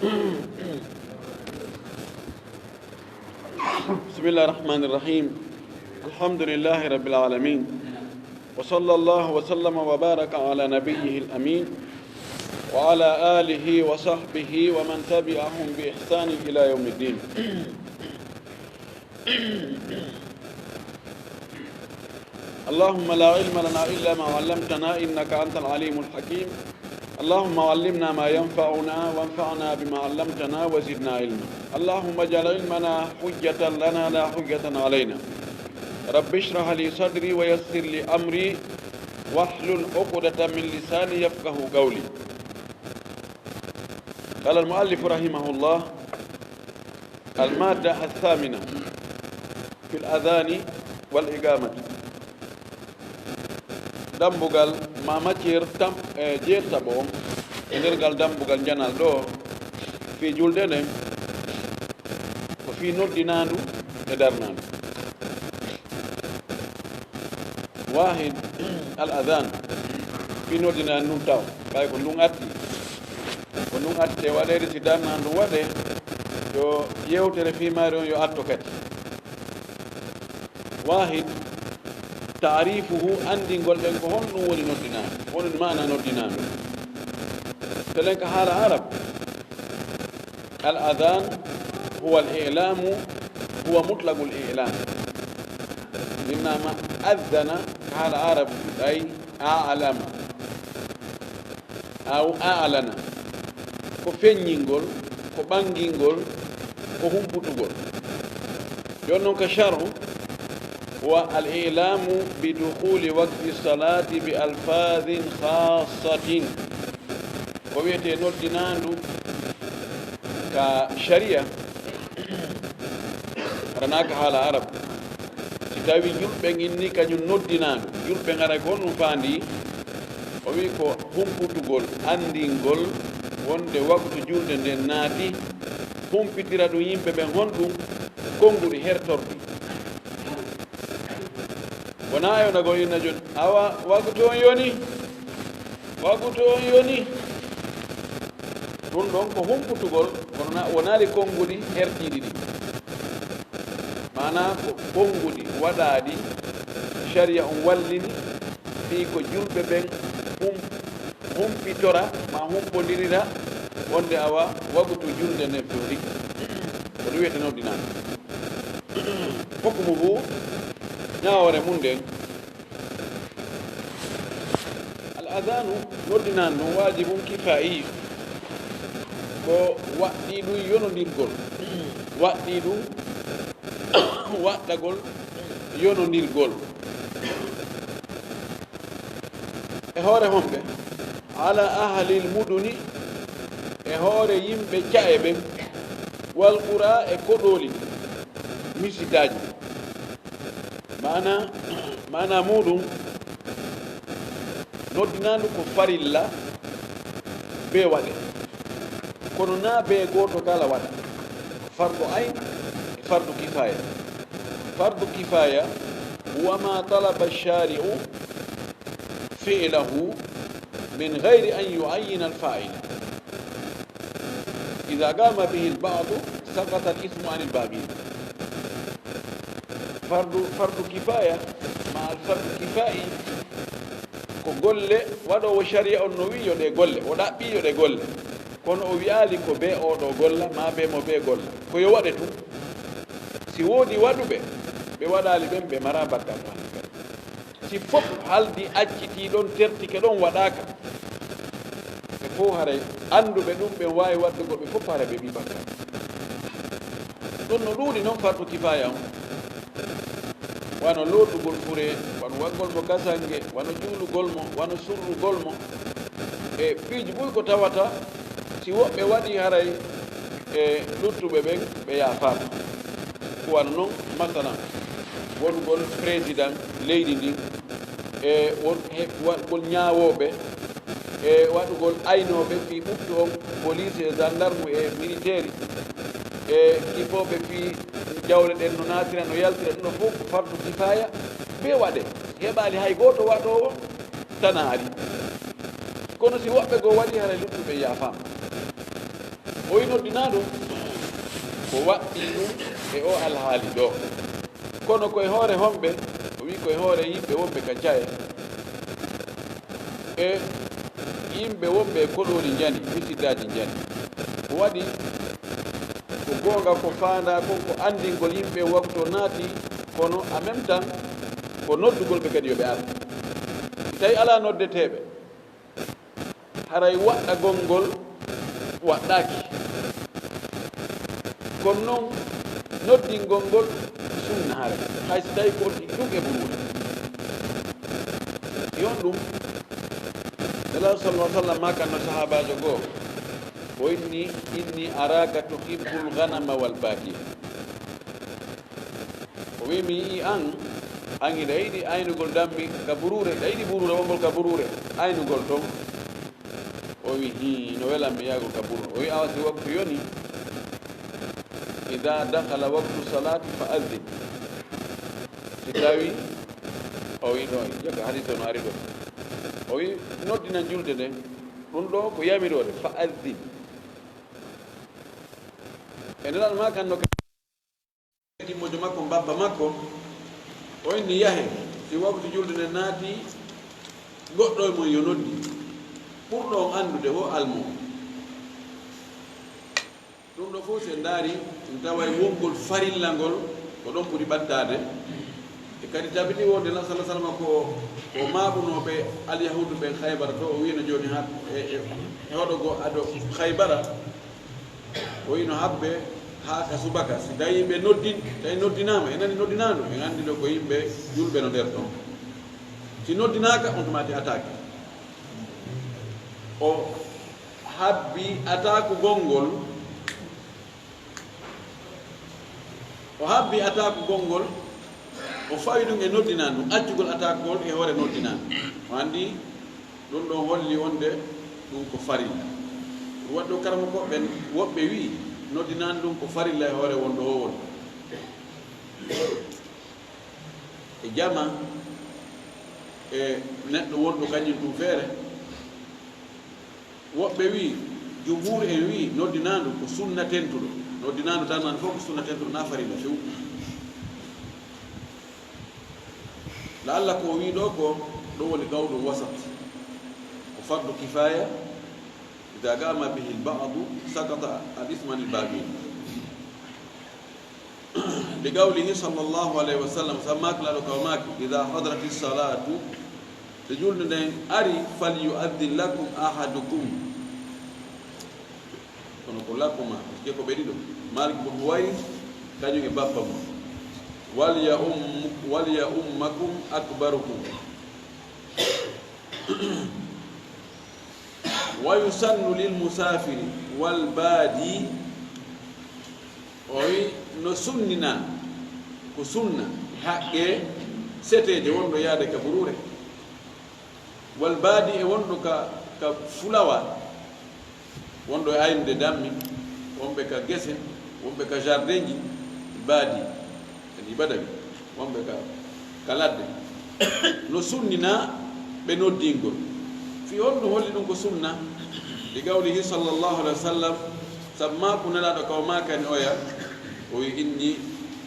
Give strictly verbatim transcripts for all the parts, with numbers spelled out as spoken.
بسم الله الرحمن الرحيم. الحمد لله رب العالمين. وصلى الله وسلم وبارك على نبيه الأمين وعلى آله وصحبه ومن تبعهم بإحسان إلى يوم الدين. اللهم لا علم لنا إلا ما علمتنا إنك أنت العليم الحكيم. اللهم علمنا ما ينفعنا وانفعنا بما علمتنا وزدنا علما. اللهم اجعل علمنا حجة لنا لا حجة علينا. رب اشرح لي صدري ويسر لي أمري واحلل عقدة من لساني يفقه قولي. قال المؤلف رحمه الله: المادة الثامنة في الأذان والإقامة. Dambugal ma matière tam, e jeertaɓo on e nder ngal dambugal njanal ɗo fii julde nden, ko fii noddinaandu e darnaandu. Wahid, al adhan, fii noddinaandu ndun taw, ɓay ko ndun atti, ko ndun atti e waɗeede, si darnaandu waɗee, yo yewtere fii maari on yo atto kadi. Wahid, taarifuhu, anndingol ɗen ko honɗum woni noddinaandu, honɗum maana noddinaandu. Telen ka haala Arab, al adhan huwa al i'lamu, huwa mutlaqul i'lam. Innama adhana ka haala Arab ay a'lama. Aw a'lana, ko feññingol, ko ɓangingol, ko humputugol. Jooni noon ka shar'u, wa al i'lamu bi dukhuli waqti salati bi alfadhin khassatin. Ko wiyetee noddinaandu ka sharia, haɗanaaka haala Arab. Si tawi julɓe inni kañum noddinaandu, julɓe ngaray ko honɗum faandi? O wi'i ko humputugol, anndingol wonde waktu julde nden naati, humpitira ɗum yimɓe ɓen honɗum? Konnguɗi hertorɗi. Wonaa e wona goo inna jooni, awa, wagutu on yoni, wagutu on yoni. Ɗum ɗon ko humputugol, kono na, wonaali konnguɗi hertiiɗi ɗi. Maanaa ko konnguɗi waɗaaɗi, sharia on wallini, fii ko julɓe ɓen hum-, humpitora, maa humpondirira, wonde awa wagutu julde nden fewti. Ko ɗum wiyete noddinaandu. Hukmuhu, ñaawoore mum nden. Al adhanu, noddinaandu, waajibun kifaa'i, ko waɗɗii ɗum yonondirgol, waɗɗii ɗum waɗɗagol yonondirgol. E hoore homɓe? Ala ahlil muduni, e hoore yimɓe ca'e ɓen, wal qura, e koɗooli, misidaaji. Maana, maana muuɗum, noddinaandu ko farilla bee waɗe, kono naa bee gooto kala waɗa. Fardu ayn e fardu kifaya. Fardu kifaya, huwa ma talaba shari'u fi'lahu min ghayri an yu'ayyina al-fa'ila. Idha qama bihi al-ba'du, saqata al-ithmu 'ani al-baqin. Fardu, fardu kifaya, ma al-fardu kifa'i, ko golle, waɗoowo sharia on no wi'i yo ɗe golle, o ɗaɓɓi yo ɗe golle. Kono o wi'aali ko bee oo ɗoo golla, maa bee mo bee golla. Ko yo waɗe tun. Si woodi waɗuɓe, ɓe waɗaali ɓen, ɓe maraa bakkaatu han kadi. Si fof haldi accitii ɗon, tertike ɗon, waɗaaka, ɓe fof haray annduɓe ɗum, ɓe waawi waɗdugol, ɓe fof haray ɓe ɓii bakkaatu. Ɗum no ɗuuɗi noon fardu kifaaya on. Wano lootugol furee, wano waɗgol mo kasange, wano juulugol mo, wano surrugol mo. E piiji buy ko tawata, si woɓɓe waɗii haray e luttuɓe ɓen, ɓe yaafaama. Ko wano non, masalan, wonugol président leydi ndin, e won-, he-, waɗgol ñaawooɓe, e waɗugol aynooɓe fii ɓuttu on, police e gendarme e militaire, e kifooɓe fii jawle ɗen no naatira, no yaltira, ɗum ɗo fof ko fardu kifaaya, bee waɗe. Heɓaali hay gooto waɗoowo tanaari. Kono si woɓɓe goo waɗii, haray luttuɓe yaafaama. O wi noddinaaɗo ko waɗɗii ɗum e o alhaali ɗo. Kono koye hoore homɓe? O wi koye hoore yimɓe wonɓe ka jaye, e yimɓe wonɓe e koɗooli njani, misidaaji njani. Ko waɗi ko goonga ko faandaa kon ko anndingol yimɓe waktu o naati, kono en même temps ko noddugol ɓe kadi yo ɓe ar. Si tawi alaa noddeteeɓe, haray waɗɗagol ngol waɗɗaaki. Kono noon, noddingol ngol sunna haray, hay si tawi ko ɗum e buruure. Yo on ɗum, Nelaaɗo sallallahu alaihi wasallam maakanno sahaabaajo goo, o inni, "Inni araka tuhibbul ghanama wal badiya." O wi, "Mi yi'ii an, an hiɗa yiɗi aynugol dammi ka buruure, hiɗa yiɗi buruure wongol ka buruure, aynugol ton." O wi, "Hii, no welan mi yahgol ka buruure." O wi, "Awa si waktu yoni, idha dakhala waqtu salati fa adhin." Si tawi, o wi ɗo, jokka hadis o no ari ɗo. O wi, "Noddinan julde nde." Ɗum ɗo ko yamiroore, "fa adhin." E Nelaaɗo maakanno ka Timmojo makko, mbabba makko, o inni, "Yahe, si waktu julde nde naati, goɗɗo e mon yo noddi. Ɓurɗo on anndude wo almo." Ɗum ɗo fof, si en ndaari, en taway wongol farilla ngol ko ɗon ɓuri ɓattaade. E kadi tabiti wonde Nelaaɗo sallallahu alaihi wasallam ko, ko maaɓunooɓe alyahuudu ɓen Khaybara to, o wiino jooni ha e, e, e hoɗo goo ado Khaybara. O ino habbe haa ka subaka. Si tawi ɓe noddin, tawi noddinaama, e nani noddinaandu, en anndi ɗo ko yimɓe julɓe no nder ton. Si noddinaaka, on tuma ati attaque. O habbi attaque gonngol, o habbi attaque gonngol, o fawi ɗum e noddinaandu, accugol attaque gol e hoore noddinaandu. O anndi Ɗum ɗon holli wonde ɗum ko farilla. Ɗum waɗi ɗo karamokooɓe ɓen woɓɓe wi'i, noddinaandu ndun ko farilla e hoore wonɗo o wonɗo. E jama, e neɗɗo wonɗo kañum ɗum feere. Woɓɓe wi'i, jumhuur en wi'i, noddinaandu ko sunna tentuɗo. Noddinaandu tan nan fof ko sunna tentuɗo, na farilla few. La'alla ko o wi'i ɗo ko, ɗum woni qawlun wasat. Ko fardu kifaya, idha qama bihi al-ba'du saqata al-ithmu anil baqin. Li qawlihi sallallahu alayhi wa sallam, sabu maaki Laaɗo ka o maaki, "Idha hadratis salatu," so julde nden ari, "falyu'adhdhin lakum ahadukum." Kono ko lakuma, parce que ko ɓe ɗiɗo. Malik bun Huwayris, kañum e bappa mum. "Wal ya um-, wal ya ummakum akbarukum." "Wa yusannu lil musafiri wal badi." O wi, no sunnina, ko sunna, haqqe seteeje wonɗo yaade ka buruure. Wal baadi e wonɗo ka, ka fulawa, wonɗo e aynude dammi, wonɓe ka gese, wonɓe ka jardinji, baadi, yani badawi, wonɓe ka, ka ladde. No sunnina ɓe noddingol. Fi honɗum holli ɗum ko sunna? Li qawlihi sallallahu alaihi wa sallam, sabu maaku Nelaaɗo ka o maakani oya, o wi, "Inni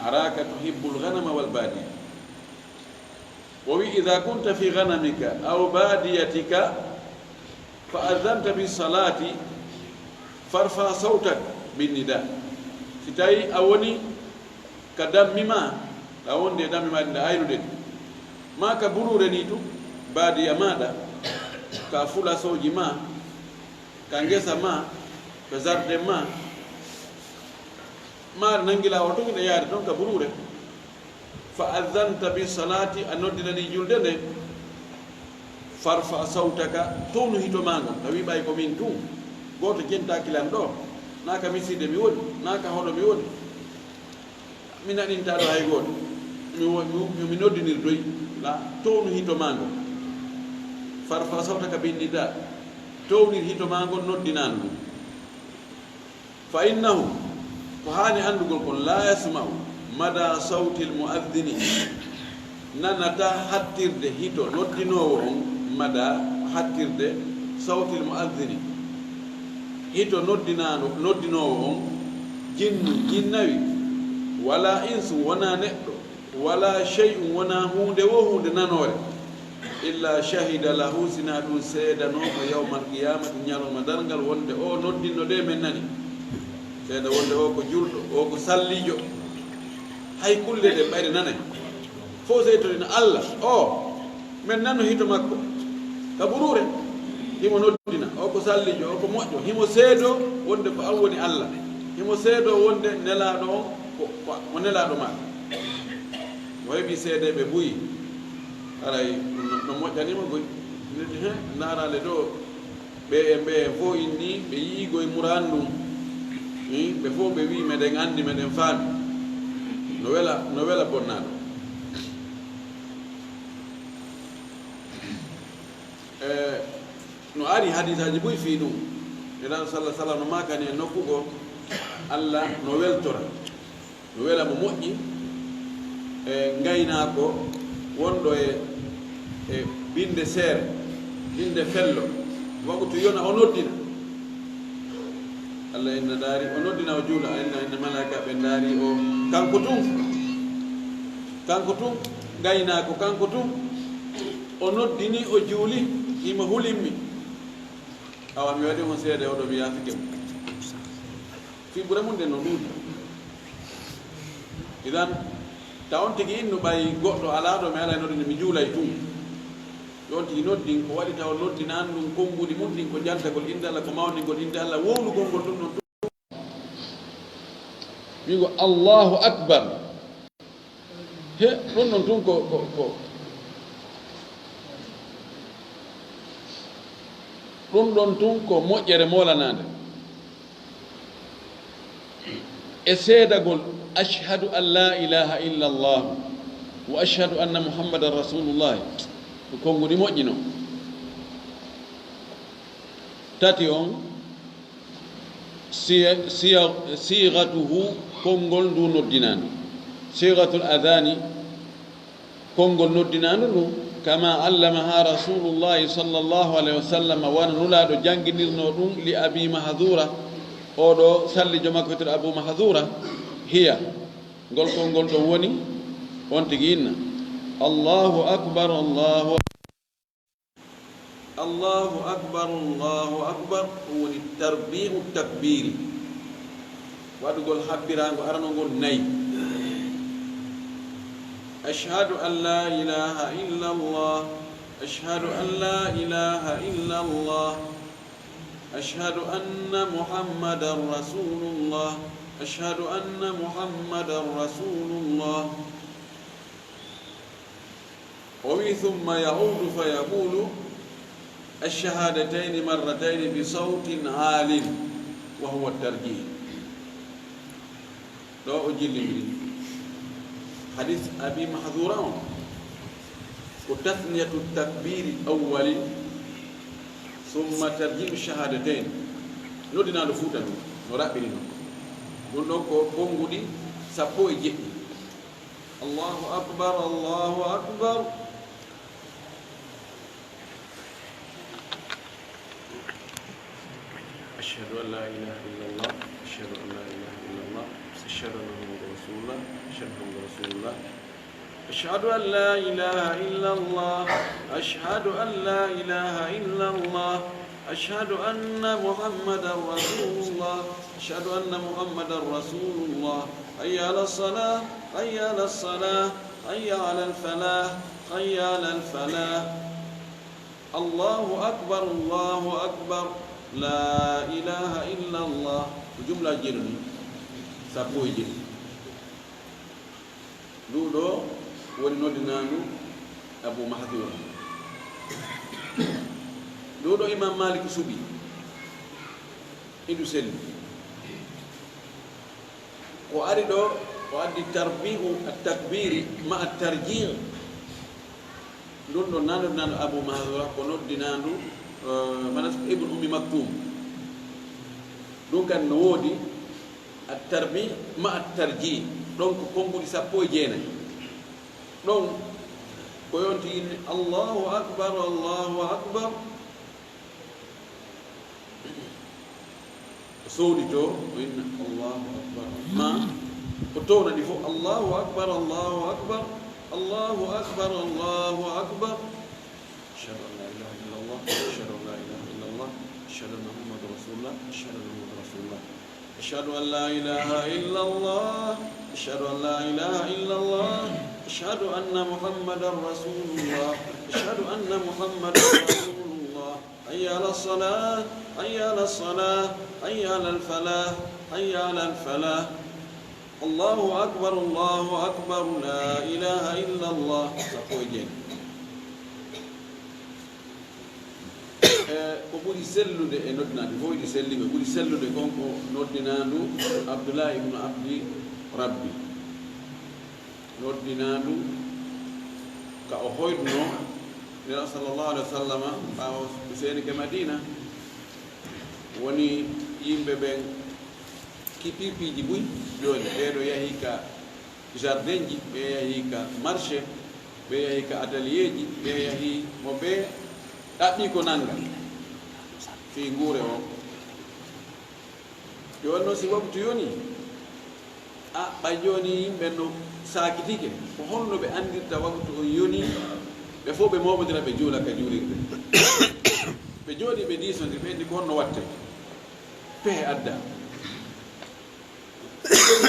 araka tuhibbul ghanama wal baadi." O wi, "Idha kunta fi ghanamika aw badiyatika fa adhanta bis salati farfa sawtak bin nida." Si tawi a woni ka dammi ma, ɗa wondi e dammi ma ɗi ɗa aynude ɗi, ma ka buruure ni tu, badiya maɗa, ka fulasooji ma, ka ngesa ma, ka jardin ma, ma nangila o tun ina yaade ton ka buruure. Fa adhanta bi salati, a noddinani julde nde. Farfa sawtaka, townu hito ma ngon. Tawi ɓay ko min tun, gooto jentaaki lan ɗo. Naa ka miside mi woni, naa ka hoɗo mi woni. Mi naninta ɗo hay gooto. Mi wo-, mi, mi noddinirdoy. La, townu hito ma ngon. Farfa sawtaka bin nida. Townir hito ma ngon noddinandu. Fa innahu, ko haani anndugol kon, la yasma'u mada sawtil mu'adhdhini, nanata hattirde hito noddinoowo on, mada hattirde sawtil mu'adhdhini, hito noddinaano, noddinoowo on, jinnu, jinnawi, wala insu, wonaa neɗɗo, wala shay'un, wonaa huunde wo huunde nanoore, illa shahida lahu, sinaa ɗum seedanoo mo yawmal qiyamati, ñalawma darngal, wonde o noddinno de men nani. Seeda wonde o ko julɗo, o ko sallijo. Hay kulle ɗe ɓayre nanay. Fof seytorino Allah, o, men nano hito makko. Ka buruure, himo noddina, o ko sallijo, o ko moƴƴo, himo seedo wonde ko an woni Allah. Himo seedo wonde nelaaɗo on ko, ko, ko nelaaɗo maa. Mo heɓi seedeeɓe buy, haray no, no moƴƴanimo buy. Nde, he, ndaaraale ɗo, ɓe e ɓe fof inni, ɓe yi'i goy muraan ɗum. Hmm, ɓe fof ɓe wi'i, meɗen anndi, meɗen faami. No wela, no wela bonnaaɗo. E, no ari hadisaaji buy fii ɗum. Nelaaɗo salla sallam no maakani e nokku goo, Allah no weltora, no wela mo moƴƴi, e ngaynaako wonɗo e, e binde seere, binde fello, wakutu yona o noddina. Allah inna ndaari, o noddina, o juula, inna, inna malaa'ika ɓe ndaari o, kanko tun, kanko tun, ngaynaako, kanko tun, o noddini, o juuli, himo hulimmi. Awa mi waɗi on seede, oɗo mi yaafike mo. Fii ɓure mun nden no ɗuuɗi. Idan, ta on tigi innu ɓay goɗɗo alaa ɗo mi alay noddini, mi juulay tun. Yo on tigi noddin, ko waɗi taw noddinaan ɗum konguɗi mun ɗin, ko jantagol innde Allah, ko mawningol innde Allah, wowlugol ngol ɗum ɗon. Wi'go Allahu Akbar. He, ɗum ɗon tun ko, ko, ko, ɗum ɗon tun ko moƴƴere moolanaande. E seedagol, "Ashhadu an la ilaha illa Allah, wa ashhadu anna Muhammadan Rasulullah." Ko konguɗi moƴƴi non. Tati on, siya-, siya-, sighatuhu, konngol ndu noddinaandu. Sighatul adhani, konngol noddinaandu ndu, kama allamaha Rasulullahi sallallahu alayhi wa sallam, wano Nulaaɗo jannginirnoo ɗum li Abi Mahdura, oɗo sallijo makko wiyetee Abu Mahdura, hiya, ngol konngol ɗon woni, on tigi inna, "Allahu akbar, Allahu Allahu akbar, Allahu akbar." Ɗum woni tarbi'u takbiri. Waɗugol habbiraango arano ngol nay. "Ashhadu an la ilaha illa Allah. Ashhadu an la ilaha illa Allah. Ashhadu anna Muhammadan Rasulullah. Ashhadu anna Muhammadan Rasulullah." O wi, "Thumma ya'udu fa yaqulu ash-shahadatayni marratayni bi sawtin 'alin, wa huwa at-tarjih." Ɗo o jillindiri hadis Abi Mahdura on, ko tasniyatu takbiri awwalin, thumma tarjihu shahadatayn. Noddinaaɗo Fuuta ɗum, no raɓɓiri non. Ɗum ɗon ko konnguɗi sappo e jeɗɗi. Allahu akbar, Allahu akbar. أشهد أن لا إله إلا الله. أشهد أن لا إله إلا الله. أشهد أن محمدا رسول الله. أشهد أن محمدا رسول الله. أشهد أن لا إله إلا الله. أشهد أن لا إله إلا الله. أشهد أن محمدا رسول الله. أشهد أن محمدا رسول الله. حي على الصلاة. حي على الصلاة. حي على الفلاح. حي على الفلاح. Allahu akbar, Allahu akbar, la ilaha illa Allah. Ko jumla jeɗɗi, sappo e jeɗɗi. Ndu ɗo woni noddinaandu Abu Mahdura. Ndu ɗo Imam Malik suɓi. Indu selli. Ko ari ɗo, o addi tarbi'u at-takbiri ma at-tarjih. Ɗum ɗo nano, nano Abu Mahdura ko noddinaandu, eh, mana Ibn Ummi Maktum. Ɗum kan no woodi at-tarbi ma at-tarjih. Ɗon ko konnguɗi sappo e jeenayi. Ɗon ko yonti inni, "Allahu akbar, Allahu akbar." Sowni to, o inna Allahu Akbar. Ma, o towna ɗi fof, Allahu Akbar, Allahu Akbar, Allahu Akbar, Allahu Akbar. أشهد أن لا إله إلا الله، أشهد أن لا إله إلا الله، أشهد أن محمدا رسول الله، أشهد أن محمدا رسول الله. أشهد أن لا إله إلا الله، أشهد أن لا إله إلا الله، أشهد أن محمدا رسول الله، أشهد أن محمدا رسول الله. حي على الصلاة، حي على الصلاة، حي على الفلاح، حي على الفلاح. الله أكبر، الله أكبر، لا إله إلا الله. Sappo e jeego. E, ko ɓuri sellude e noddinaaɗo, fof iɗi selli, ko ɓuri sellude kon ko noddinaandu Abdullah ibn Abdi Rabbi. Noddinaandu ka o hoyɗuno Nela sallallahu alaihi wa sallama, ɓaawo ɓe seenike Madina, woni yimɓe ɓen kipipiiji buy jooni, ɓee ɗo yahi ka jardinji, ɓee yahi ka marché, ɓee yahi ka atelier ji, ɓee yahi mo ɓee ɗaɓɓi ko nanga fii nguure o. Yo wonno si waktu yoni, a, ɓay jooni yimɓe no saakitike, ko honno ɓe anndirta waktu on yoni? Ɓe fof ɓe mooɓondira, ɓe juula ka juulirde. Ɓe jooɗii, ɓe diisondiri, ɓe inni ko honno watte? Pehe adda.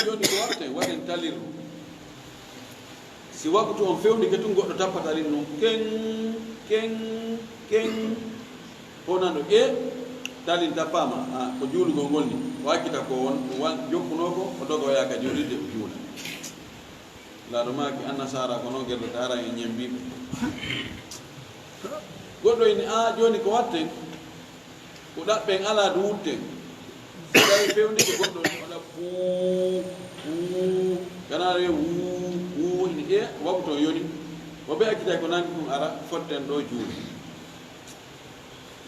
Jooni ko watten, waɗen talirru. Si waktu on fewndike tun, goɗɗo tappa talin nun, keŋ, keŋ, keŋ. Ko nanɗo, e, talin tappaama, a, ko juulugol ngol ni. O accita ko won, o wan-, jokkunoo ko, o dogoya ka juulirde, o juula. Laaɗo maaki, annasaara ko non gerdata, hara en ñembiiɓe. Goɗɗo ini, a, jooni ko watten? Ko ɗaɓɓen alaa, du wutten. Tawi fewndike goɗɗo, waɗa puu, puu, kana wiya wuu, wuu, ina ƴeeya, waɓu toon yoni. Mo ɓe accitay ko nanndi ɗum ara, fotten ɗo juuli.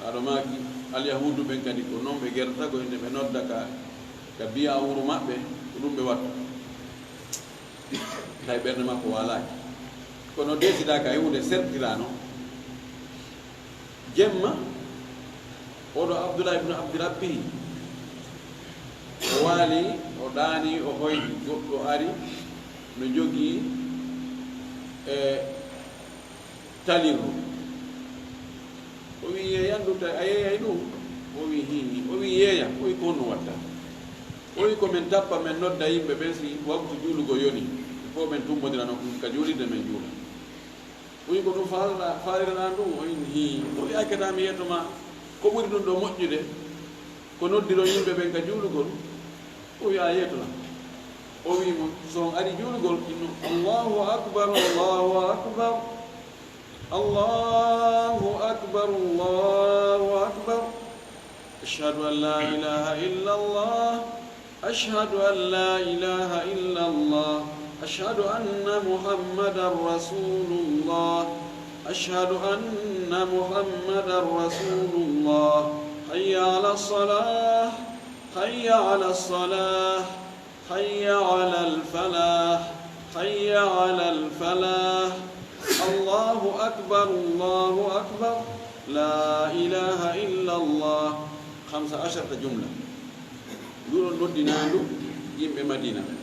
Aɗo maaki, Alyahuudu ɓen kadi ko non ɓe gerdata, ko inde ɓe nodda ka, ka biya wuro maɓɓe, ko ɗum ɓe watta. Tawi ɓernde makko waalaaki. Kono deesidaaka e huunde sertirano. Jemma, oɗo Abdullah ibn Abdi Rabbi, o waali, o ɗaani, o hoyɗi, goɗɗo ari, no jogii, e, talirru. O wi, "Yeeyan ɗum tawi a yeeyay ɗum?" O wi, "Hii." O wi, "Yeeya." O wi, "Ko honno watta?" O wi, "Ko men tappa, men nodda yimɓe ɓen, si waktu juulugol yoni, fof men tummbondira nokku ka juulirde, men juula." O wi, "Ko ɗum faalɗaa, faaliraɗaa ɗum?" O inni, "Hii." O wi, "Ay, kadi mi yeeto ma, ko ɓuri ɗum ɗo moƴƴude, ko noddiron yimɓe ɓen ka juulugol?" O wi, "A yeeto lan." O wi mo, "So on ari juulugol, inno, Allahu akbar, Allahu akbar, Allahu akbar, Allahu akbar. Ashhadu an la ilaha illallah." أشهد أن لا إله إلا الله. أشهد أن محمدا رسول الله. أشهد أن محمدا رسول الله. حي على الصلاة. حي على الصلاة. حي على الفلاح. حي على الفلاح. الله أكبر. الله أكبر. لا إله إلا الله. خمس عشرة جملة. Ndu ɗon noddinaandu yimɓe Madina ɓen.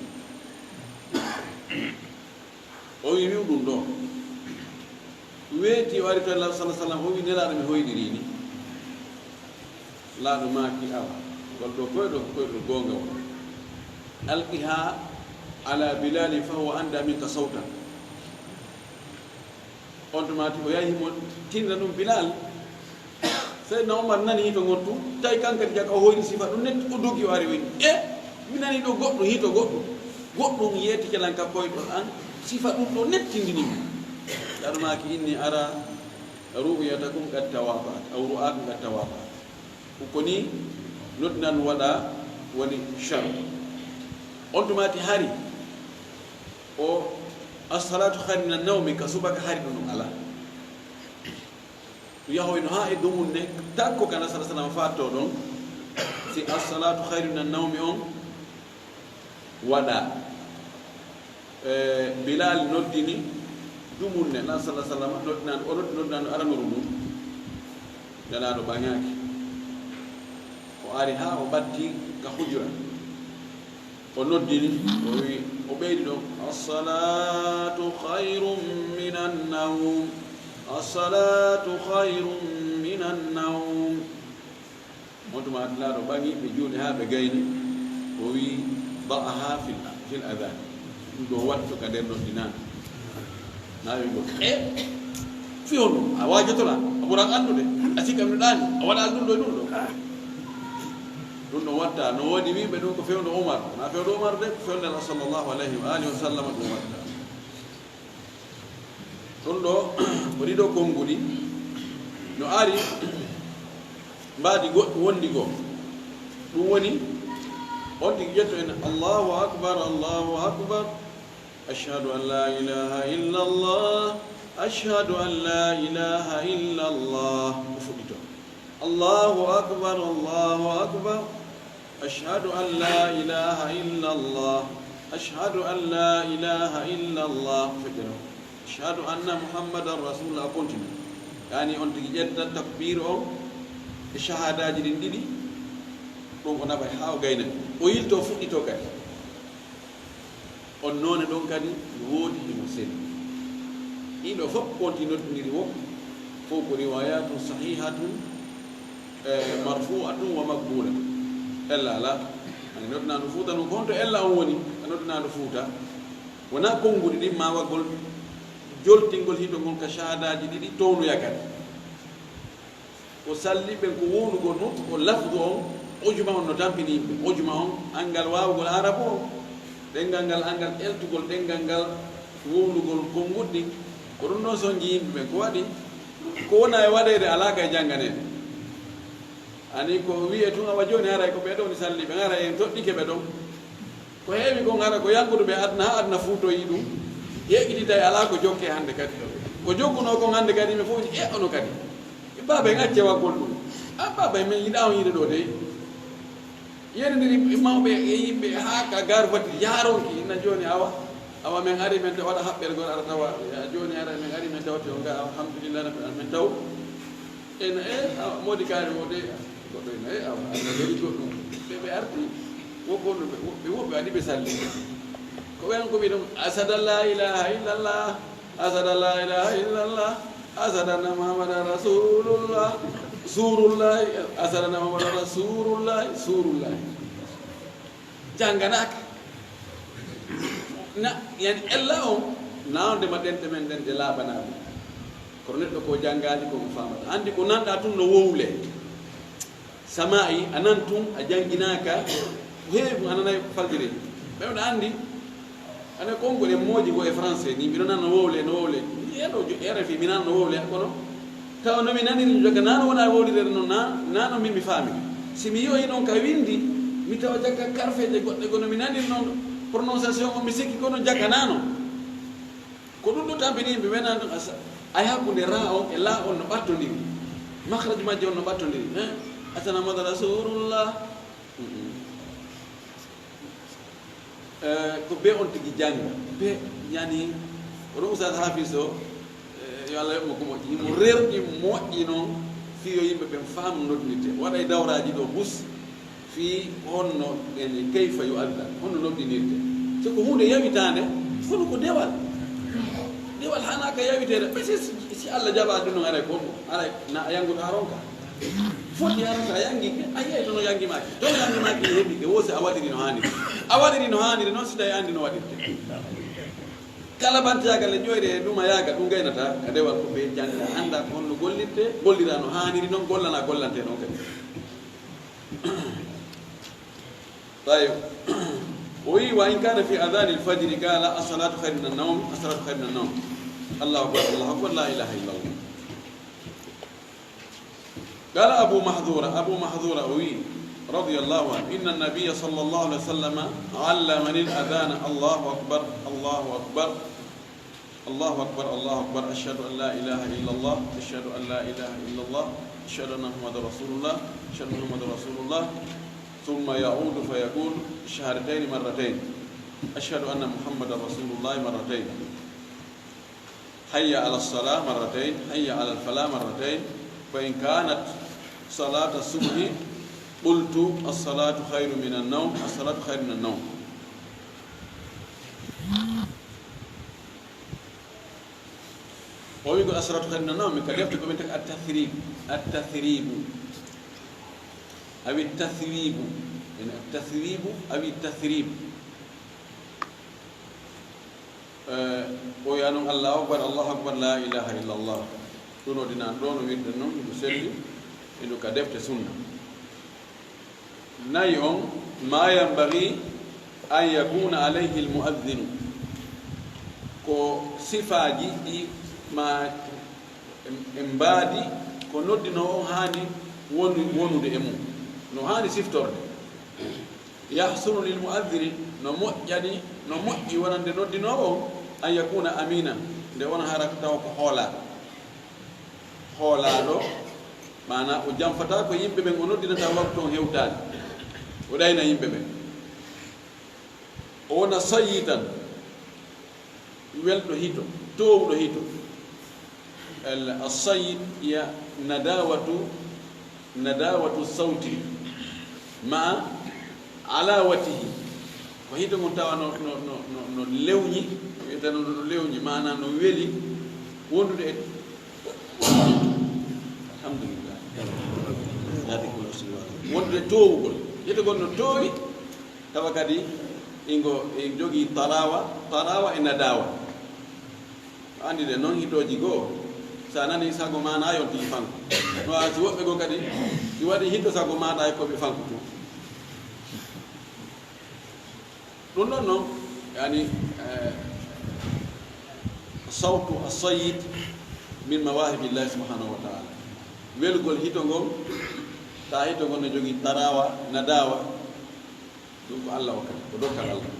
O wi, "Wi'u ɗum ɗo." Weeti, o ari to Nelaaɗo, sallallahu alaihi wasallam, o wi, "Nelaaɗo, mi hoyɗirii ni." Nelaaɗo maaki, "Awa, ngol ɗo koyɗol, ko koyɗol goonga on. Alqiha ala Bilali fa huwa anda minka sawtan." On tuma o yahi mo tinna ɗum Bilal. Seydina Omar nani hito ngon tun, tawi kan kadi jaka o hoyni sifa ɗum netti, o dogi o ari o inni, "E, mi nani ɗo goɗɗum hito goɗɗum. Goɗɗum yeetike lan ka koyɗol an, sifa ɗum ɗo nettindini mo." Nelaaɗo maaki, "Inni ara ru'yatakum qad tawata'at, aw ru'akum qad tawata'at." Ko ni noddinan waɗa woni sharru. On tuma ti hari o as-salatu khairun minan nawmi ka subaka hari ɗum ɗum alaa. Yahoyno haa e dumunne takko kana sala salama faatto ɗon. Si as-salatu khairun minan nawmi on waɗa. E, Bilal noddini dumunne, Nelaaɗo sallallahu alaihi wasallam noddinaandu, o noddi noddinaandu aranuru ndun. Nelaaɗo ɓaŋaaki. O Ari haa o ɓatti ka hujura. O noddini, o wi, o ɓeydi ɗon, "Assalatu khairun minan nawm. Assalatu khairun minan nawm." On tuma Laaɗo ɓaŋi ɓe juuɗe haa ɓe gayni, o wi, "Da'aha fil, fil adhan." Ɗum ɗo wattu ka nder noddi nan. Na wi ngol, "E, fewndo, a waajotora, a ɓuran anndude, a sikka mi ɗaani, a waɗa anndude ɗum ɗo." Ɗum ɗo watta, no woodi wiɓe ɗum ko fewndo Umar, na fewndo Umar de, ko fewndo Allah sallallahu alayhi wa alihi wa sallam ɗum watta. Ɗum ɗo, ko ɗiɗo konnguɗi, no ari, mbaadi goɗɗi wondi goo. Ɗum woni, on tigi ƴetto en, "Allahu akbar, Allahu akbar, ashhadu an la ilaha illa Allah, ashhadu an la ilaha illa Allah." O fuɗɗito, "Allahu akbar, Allahu akbar, ashhadu an la ilaha illa Allah, ashhadu an la ilaha illa Allah." Feƴƴere o, "Ashhadu anna Muhammadan Rasulullah." O continue. Yani on tigi ƴetta takbir on e shahadaji ɗin ɗiɗi. Ɗum o naɓay haa o gayna. O yilto fuɗɗito kay. On noone ɗon kadi no woodi himo seni. Ɗiɗo fof konti noddindiri wo, fof ko riwayatun sahihatun, eh, marfu'atun wa maqbulatun. Ella ala, ani noddinaandu Fuuta nun, ko honto ella on woni? A noddinaandu Fuuta. Wonaa konnguɗi ɗin ma waggol joltingol hito ngon ka shahadaji ɗiɗi townoya kadi. Ko salli ɓen ko wowlugol non, ko lafdu on, ojuma on no tampini yimɓe. Ojuma on, anngal waawugol arabu on, ɗenngal ngal, anngal eltugol, ɗenngal ngal wowlugol konnguɗi. Ko ɗum ɗon sonji yimɓe ɓen. Ko waɗi? Ko wona e waɗeede alaa ka e jannganeede. Ani ko wi'e tun, awa jooni haray ko ɓee ɗoo woni salli ɓen, haray en toɗɗike ɓe ɗon. Ko heewi kon hara ko yankude ɓe aduna, haa aduna fuutoyi ɗum, yeƴƴititay alaa ko jokke hannde kadi. Ko jokkunoo kon hannde kadi, yimɓe fof ni, e ono kadi. E baaba en acce waggol ɗum. An baaba en, min yiɗaa on yiide ɗoo dey. Yenidiri mawɓe e yimɓe haa ka garfati yaaronki, inna jooni awa, awa men ari men tawa waɗa haɓɓergol ara tawa, ya jooni ara men ari men tawti on ga, alhamdulillah, rabbil alamin, men taw. En, e, awa, moodi kaari o de, goɗɗo ina, e, awa, Allah jari goɗɗum. Ɓe, ɓe arti, wo-, wo-, ɓe, wo-, ɓe woɓɓe waɗi ɓe salli. Ko ɓen ko mbiɗon, "Asada la ilaha illallah, asada la ilaha illallah, asada anna Muhammadan Rasulullah, Surullah, asada anna Muhammadan Rasulullah, Surullah." Jannganaaka. Na, yani ella on, naawde ma ɗenɗe men ɗen ɗe laaɓanaaɗe. Kono neɗɗo ko janngaali ko mo faamata. Anndi ko nanɗaa tun no wowle. Samaa'i, a nan tun, a jannginaaka. Ko heewi ko a nanay faljireeji. Ɓe wona anndi, ana konngol e mooji ko e français ni, mbiɗo nan no wowle, no wowle. Yeɗo jo-, R F I, mi nan no wowle, kono tawa no mi naniri jaka, nano wona wowlirede noon, na, nano min mi faami. Si mi yohi noon ka winndi, mi tawa jaka karfeeje goɗɗe, kono mi naniri noon prononciation on, mi sikki kono jaka nano. Ko ɗum ɗo tampini yimɓe, mi wenan ɗum asa, ay hakkunde ra on e la on no ɓattondiri. Makhraj majje on no ɓattondiri. Eh? Asana Muhammad Rasulullah. Mm-mm. Eh, ko be on tigi jannga. Be, yani, oɗo Oustaz Hafiz o, eh, yo Allah yoɓ mo ko moƴƴi. Himo rerɗi moƴƴi noon, fii yo yimɓe ɓen faamu noddinirte. Waɗa e dawraaji ɗo bus, fii honno, yani, kayfa yu adda, honno noddinirte. So ko huunde yawitaande, kono ko dewal. Dewal hana ka yawiteede. Ɓe si, si Allah jaɓa ɗum noon, aray ko, aray na a yannguɗo a ronka. Foti hara sa yangi, a yiyay tono yangi maaki. Tono yangi maaki heɓi, e woosi a waɗiri no haaniri. A waɗiri no haaniri noon, si tawi anndi no waɗirte. Kala bantiyagal e ƴoyre e ɗuma yaaga, ɗum gaynata ka dewal ko ɓe jannga, annda ko honno gollirte, gollira no haaniri noon, gollana gollante noon kadi. Tayyib. O wi, "Wa in kana fi adhani al-fajri qala, as-salatu khayrun minan nawm, as-salatu khayrun minan nawm." Allahu akbar, Allahu akbar, la ilaha illallah. Qala Abu Mahdhura, Abu Mahdhura o wi, radiyallahu anhu, "Inna an-nabiyya sallallahu alayhi wa sallam allamani al-adhana, Allahu akbar, Allahu akbar." Allahu akbar, Allahu akbar, ashhadu an la ilaha illallah, ashhadu an la ilaha illallah, ashhadu anna Muhammadan rasulullah, ashhadu anna Muhammadan rasulullah. Thumma ya'udu fa yaqulu shahadatayn marratayn. Ashhadu anna Muhammadan rasulullah marratayn. Hayya ala salah marratayn, hayya ala falah marratayn. Fa in kanat salata subhi قلت الصلاة خير من النوم، الصلاة خير من النوم. O wi'ugol الصلاة خير من النوم, ka defte ko wi'etee التثريب, التثريب, awi التثويب, ene التثويب, awi التثريب. Eh, o wi'a noon, الله أكبر، الله أكبر، لا إله إلا الله. Ɗum o dina ɗo no wi'irɗen noon, ɗum selli, e ɗum ka defte sunna. Nayi on, ما ينبغي أن يكون عليه المؤذن. Ko sifaaji ɗi ma en, en mbaadi ko noddinoowo on haani wonu-, wonude e mum. No haani siftorde. يحسن للمؤذن, no moƴƴani, no moƴƴi wonande noddinoowo on, أن يكون أمينا, nde wona hara tawa ko hoolaaɗo. Hoolaaɗo, maanaa o janfataa ko yimɓe ɓen o noddinata waktu on hewtaali. O ɗayna yimɓe ɓen. O wona صيتا, welɗo hito, toowuɗo hito. Al-, الصيت هي نداوة، نداوة الصوت مع علاوته. Ko hito ngon tawa no, no, no, no, no lewñi, wiyetee no, no lewñi, maanaa no weli wondude e, alhamdulillah. Wondude e toowugol. Hito ngon no toowi, tawa kadi ingo, e jogii talaawa, talaawa e nadaawa. A anndi de noon hitooji goo, so a nanii sago maa na yontii fanko. No a si woɓɓe goo kadi, si waɗii hito sago maa na e ko ɓe fanko tun. Ɗum ɗon noon, yani, eh, sawtu as-sayyid min mawaahibillahi subhanahu wa ta'ala. Welgol hito ngol, taa hito ngol no jogii taraawa, nadaawa, ɗum ko Allah okkata, ko dokkal Allah.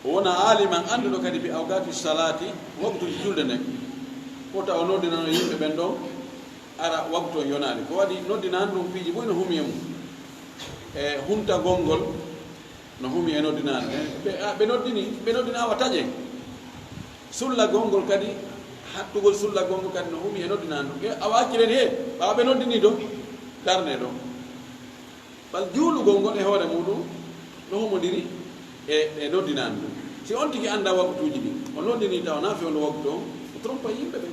O wona aaliman annduɗo kadi bi awqaati salaati, waktuuji julde nden. Fota o noddinano yimɓe ɓen ɗon, ara waktu on yonaali. Ko waɗi noddinaani ɗum piiji buy no humi e mum. E huntagol ngol no humi e noddinaani. Ɓe, a, ɓe noddini, ɓe noddina awa taƴe. Sullagol ngol kadi, hattugol sullagol ngol kadi no humi e noddinaani ɗum. E awa accireni he, ɓawa ɓe noddini ɗo, darne ɗo. Bal juulugol ngol e hoore muuɗum no humondiri e, e noddinaani ɗum. Si on tigi anndaa waktuuji ɗin, o noddinii tawa na fewndo waktu on, o trompa yimɓe ɓen.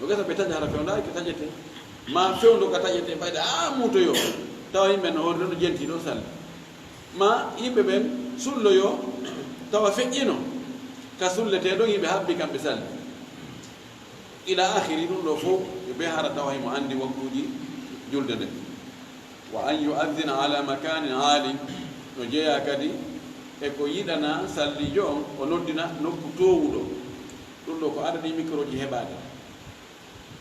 No gasa ɓe taƴa hara fewndaaki ka taƴetee. Maa fewndo ka taƴetee, ɓayde a muutoyoo, tawa yimɓe no hoore no jentii ɗo salli. Maa yimɓe ɓen sulloyoo, tawa feƴƴino ka sulletee ɗon, yimɓe habbi kamɓe salli. Ila akhiri, ɗum ɗo fof, yo ɓe hara tawa himo anndi waktuuji julde nde. Wa an yu'adhdhina ala makanin aali, no jeyaa kadi e ko yiɗanaa salliijo on, o noddina nokku toowuɗo. Ɗum ɗo ko adadi microji heɓaade.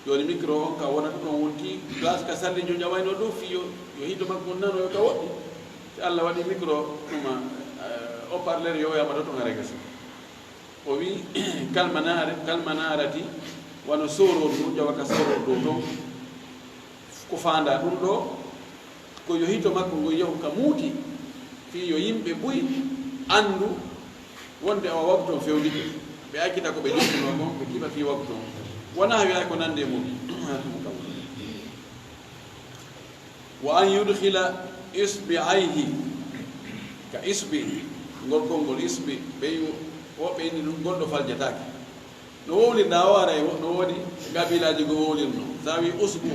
Jooni micro on ka wonata ɗon wonti, gas ka salliijo ƴawayno dow fii yo, yo hito makko on nano yo ka woɗɗi. Si Allah waɗi micro ɗuma, eh, haut-parleur yo yamata to ngare gasi. O wi, kalmanaare, kalmanaarati, wano sooror ndu, ƴawa ka sooror dow ton. Ko faandaa ɗum ɗo, ko yo hito makko ngon yahu ka muuti, fii yo yimɓe buy anndu wonde o waktu on fewndike. Ɓe accita ko ɓe jokkunoo kon, ɓe kiɓa fii waktu on. Wonaa wi'a ko nandi e mum. Wa an yudkhila isbi'ayhi, ka isbi, ngol konngol isbi, ɓe wi, woɓɓe inni ɗum ngol ɗo faljataake. No wowlirɗaa o, aray wo-, no woodi qabiilaaji goo wowlirnoo. So a wii usbu,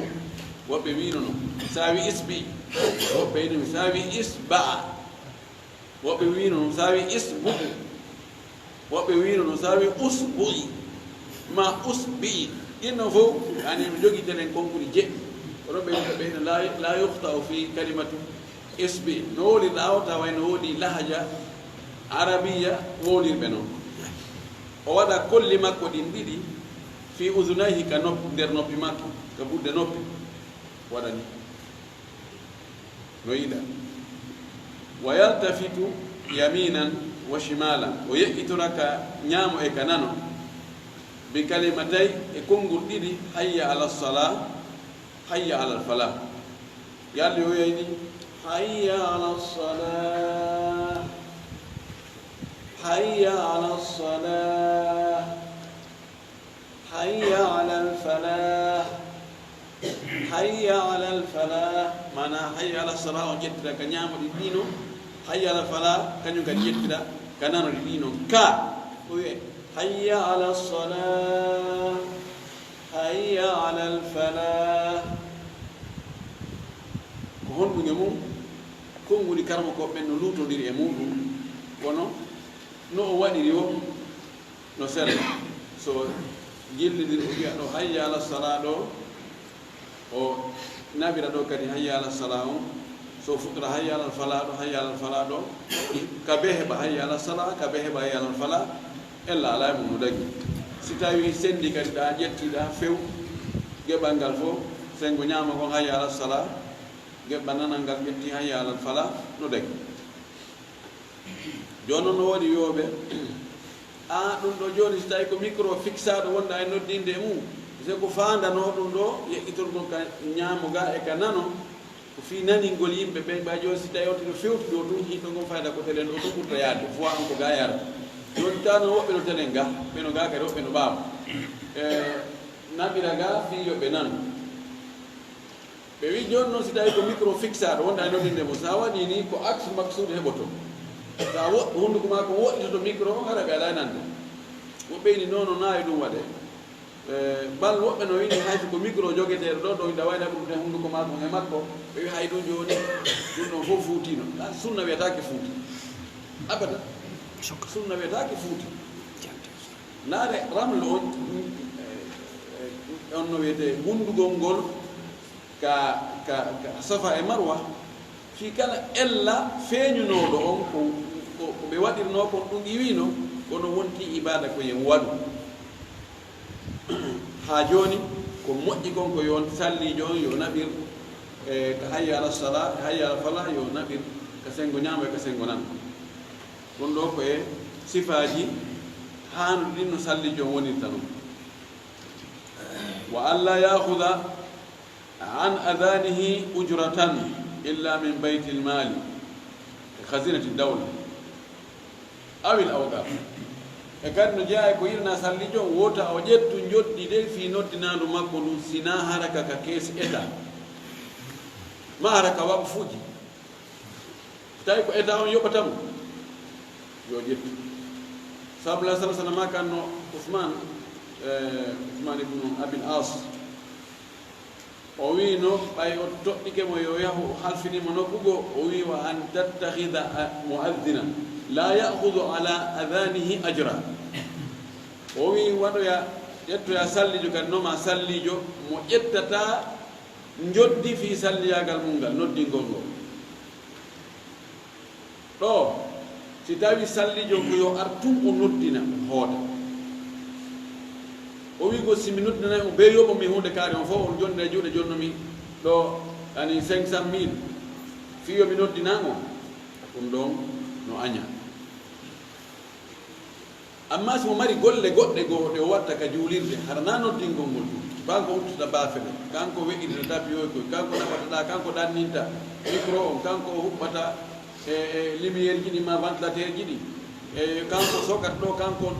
woɓɓe wiino non. So a wii isbi, woɓɓe wiino non. So a wii isba, woɓɓe wiino non. So a wii isbu, woɓɓe wiino non. So a wii usbu'i, maa usbi'i. Ɗin non fof, yani, mi jogii tenen konkuɗi jeɗɗi. Kono ɓe, ɓe, la, la yukhta'u fi kalimatu isbi. No wowlirɗaa o, tawa no woodi lahaja arabiya wowlirɓe non. O waɗa kolli makko ɗin ɗiɗi fii udunayhi, ka nop-, nder noppi makko, ka budde noppi. Waɗani. No yiɗa. Wa yaltafitu yaminan wa shimalan. O yeƴƴitora ka ñaamo e ka nano. Bi kalimatay, e konngol ɗiɗi, hayya ala salah, hayya ala falah. Yalli o yeyni, hayya ala salah, hayya ala salah. Hayya alal falah. Hayya alal falah. Maanaa, hayya ala salaa on ƴettira ka ñaamoɗi ɗiino, hayya ala falaa kañum kadi ƴettira ka nanoɗi ɗiino. Ka o wiye, hayya ala salaa, hayya ala falaa. Ko honɗum e mum? Konnguli karamokooɓe ɓen no luutondiri e muuɗum, kono no o waɗiri o no sella. So jillindiri, o wiya ɗo hayya ala salaa ɗo, o naɓira ɗo kadi hayya ala salaa on. So fuɗɗora hayya ala falaa ɗo, hayya ala falaa ɗo, ka be heɓa hayya ala salaa, ka be heɓa hayya ala falaa, ella alaa e mum no dagi. Si tawi senndi kadi ɗa ƴettiɗa few, geɓal ngal fof, senngo ñaamo ngon hayya ala salaa, geɓal nanal ngal ƴetti hayya ala falaa, no dagi. Jooni noon no waɗi wiyooɓe, a ɗum ɗo jooni, si tawi ko micro fixaaɗo wonɗa e noddinde e mum, se ko faandanoo ɗum ɗo yeƴƴitogol ka ñaamo ga e ka nano, ko fii naningol yimɓe ɓen. Ɓay jooni si tawi on tino fewti ɗo tun, hiɗo ngon fayda ko telen ɗo tun ɓurta yaade, fois on ko ga yarata. Jooni tawno woɓɓe no telen ga, ɓe no ga kadi, woɓɓe no ɓaawo. E, naɓira ga fii yo ɓe nanu. Ɓe wi jooni noon, si tawi ko micro fixaaɗo wonɗa e noddinde mo, sa waɗi ni, ko aks maksuud heɓoto. Sa wo-, hunnduko maa ko woɗɗitoto micro on, hara ɓe alaa e nande. Woɓɓe ini noon, no naawi ɗum waɗe. E, bal woɓɓe no ini hay so ko micro jogeteeɗo ɗo, ɗo ina wayla ɗum ten hunnduko maa kon e makko, ɓe wi hay ɗum jooni, ɗum ɗon fof fuutiino. Ɗa sunna wiyataake fuuti. Abada. Sunna wiyataake fuuti. Naare ramlu on, e, e, on no wiyetee hunndugol ngol, ka, ka, ka Safa e Marwa, fii kala ella feeñunooɗo on ko, ko, ko ɓe waɗirnoo kon ɗum iwiino, kono wonti ibaada ko yen waɗu. Haa jooni, ko moƴƴi kon ko yo on salliijo on yo naɓir, e, ka hayya ala salaa, hayya ala falaa, yo naɓir ka senngo ñaamo e ka senngo nano. Ɗum ɗo ko e sifaaji haanuɗi ɗin no salliijo on wonirta non. Wa an laa yaahuda an adanihi ujratan illa min baytil maali, khazinati dawla, awil awqaf. E kadi no jeyaa e ko yiɗanaa salliijo on, wota o ƴettu njoɓdi de fii noddinaandu makko ndun, sinaa hara ka, ka keesi eta, maa hara ka waqfuuji. Tawi ko eta on yoɓata mo, yo ƴettu. Sabu la sala sala ma kanno Usman, e, Usman ibnu Abil As, o wiino, ɓay o toɗɗike mo yo yahu o halfini mo nokku goo, o wii, "Wa an tattakhidha mu'adhdhinan la ya'khudhu ala adhanihi ajra." O wii, waɗoya, ƴettoya salliijo kadi, noma salliijo mo ƴettataa njoɓdi fii salliyaagal mun ngal, noddingol ngol. Ɗo, si tawi salliijo ko yo ar tun o noddina, o hoota. O wi ko si mi noddinay mo bee yoɓo mi huunde kaari, on fof on jonnde e juuɗe, jonno mi ɗo, ani cinq cent mille, fii yo mi noddina mo, ɗum ɗon no aña. Amma si mo mari golle goɗɗe goo ɗe o watta ka juulirde, hara naa noddingol ngol tun. Kanko udditata baafele, kanko we'itata tapiyoy koy, kanko naɓata ɗa, kanko ɗanninta micro on, kanko huɓɓata e, e lumière ji ɗi maa ventilateur ji ɗi, e kanko sokata ɗo, kanko,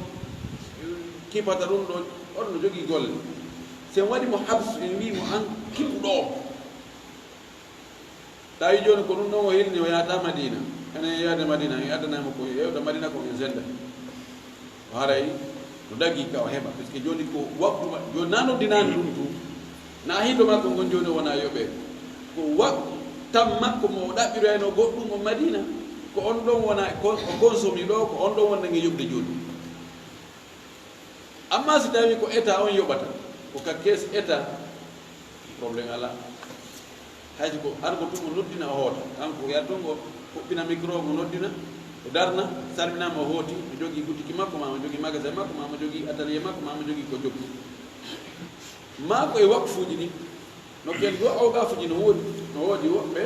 eh, kipata ɗum ɗo, oɗo no jogii golle. Si en waɗi mo habsu, en wii mo an kiɓu ɗo. Tawi jooni ko ɗum ɗon o hilni, o yahata Madina. Enen yaade Madina, en addanay mo ko yewta Madina ko en senda. O haray no dagii ka o heɓa, parce que jooni ko waktu ma-, jooni na noddinaani ɗum tun. Na hito makko ngon jooni o wona yoɓee. Ko waktu tan makko mo o ɗaɓɓiroyno goɗɗum on Madina. Ko on ɗon wona, ko o konsomi ɗo, ko on ɗon wonde nge yoɓde jooni. Amma si tawi ko eta on yoɓata, ko ka kees eta, problème alaa. Hay si ko argo tun o noddina o hoota, kanko o yaha tun o huɓɓina micro mo noddina, o darna, salminaama o hooti, o jogii butiki makko, maa o jogii magasin makko, maa o jogii atelier makko, maa o jogii ko jogii. Maa ko e waqfuuji ɗin, no ken goo awqafuuji no woodi, no woodi woɓɓe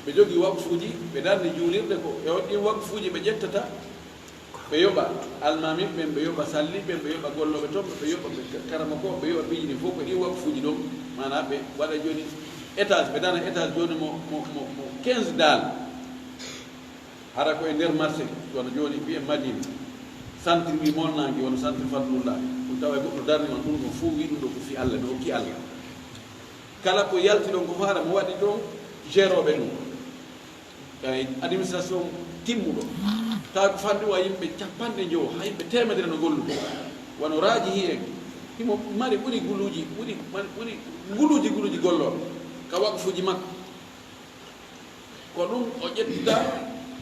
ɓe jogii waqfuuji, ɓe darni juulirɗe ko e on ɗin waqfuuji ɓe ƴettata, ɓe yoɓa almaami ɓen, ɓe yoɓa salli ɓen, ɓe yoɓa gollooɓe ton, ɓe yoɓa ɓe karamoko, ɓe yoɓa piiji ɗin fof ko ɗin waqfuuji ɗon, maanaa ɓe waɗa jooni étage, ɓe dana étage jooni mo, mo, mo, mo quinze daal. Hara ko e nder marché, wano jooni mbiyen Madina, centre wi molnaange, wano centre Fadlullah, ɗum tawa e goɗɗo darni on, ɗum ɗon fof wi ɗum ɗo ko fii Allah, mi hokki Allah. Kala ko yalti ɗon ko faara mo waɗi ɗon, gérooɓe ɗum. Ay, administration timmuɗo. Tawa ko fanɗi wa yimɓe capanɗe njowo, haa yimɓe teemedere no gollude. Wano Raajihi en. Himo mari ɓuri guluuji, ɓuri, ɓuri guluuji, guluuji gollooɓe ka waqfuuji makko. Ko ɗum o ƴetta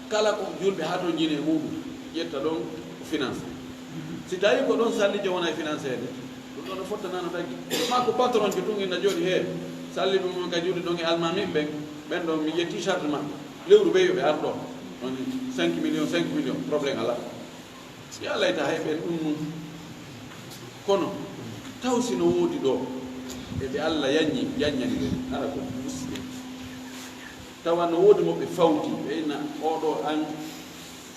kala ko julɓe haa to njine e muɗum, ƴetta ɗon ko finance. Si tawi ko ɗon sallijo wona e finance de, ɗum ɗon o fotta nano tagi. Ma ko patron jo tun ina jooɗi he, salli ɗum on ka julɓe ɗon e almami ɓen, ɓen ɗon mi ƴetti charte maɓɓe. Lewru ɓe yo ɓe ar ɗo. On cinq millions, cinq millions, problème ala. Si Allah ita hay ɓen ɗum nun. Kono, taw si no woodi ɗo, e ɓe Allah yanñi, yanñani ɓen, hara ko musiɓe. Tawa no woodi mo ɓe fawti, ɓe ina, "Oo ɗo an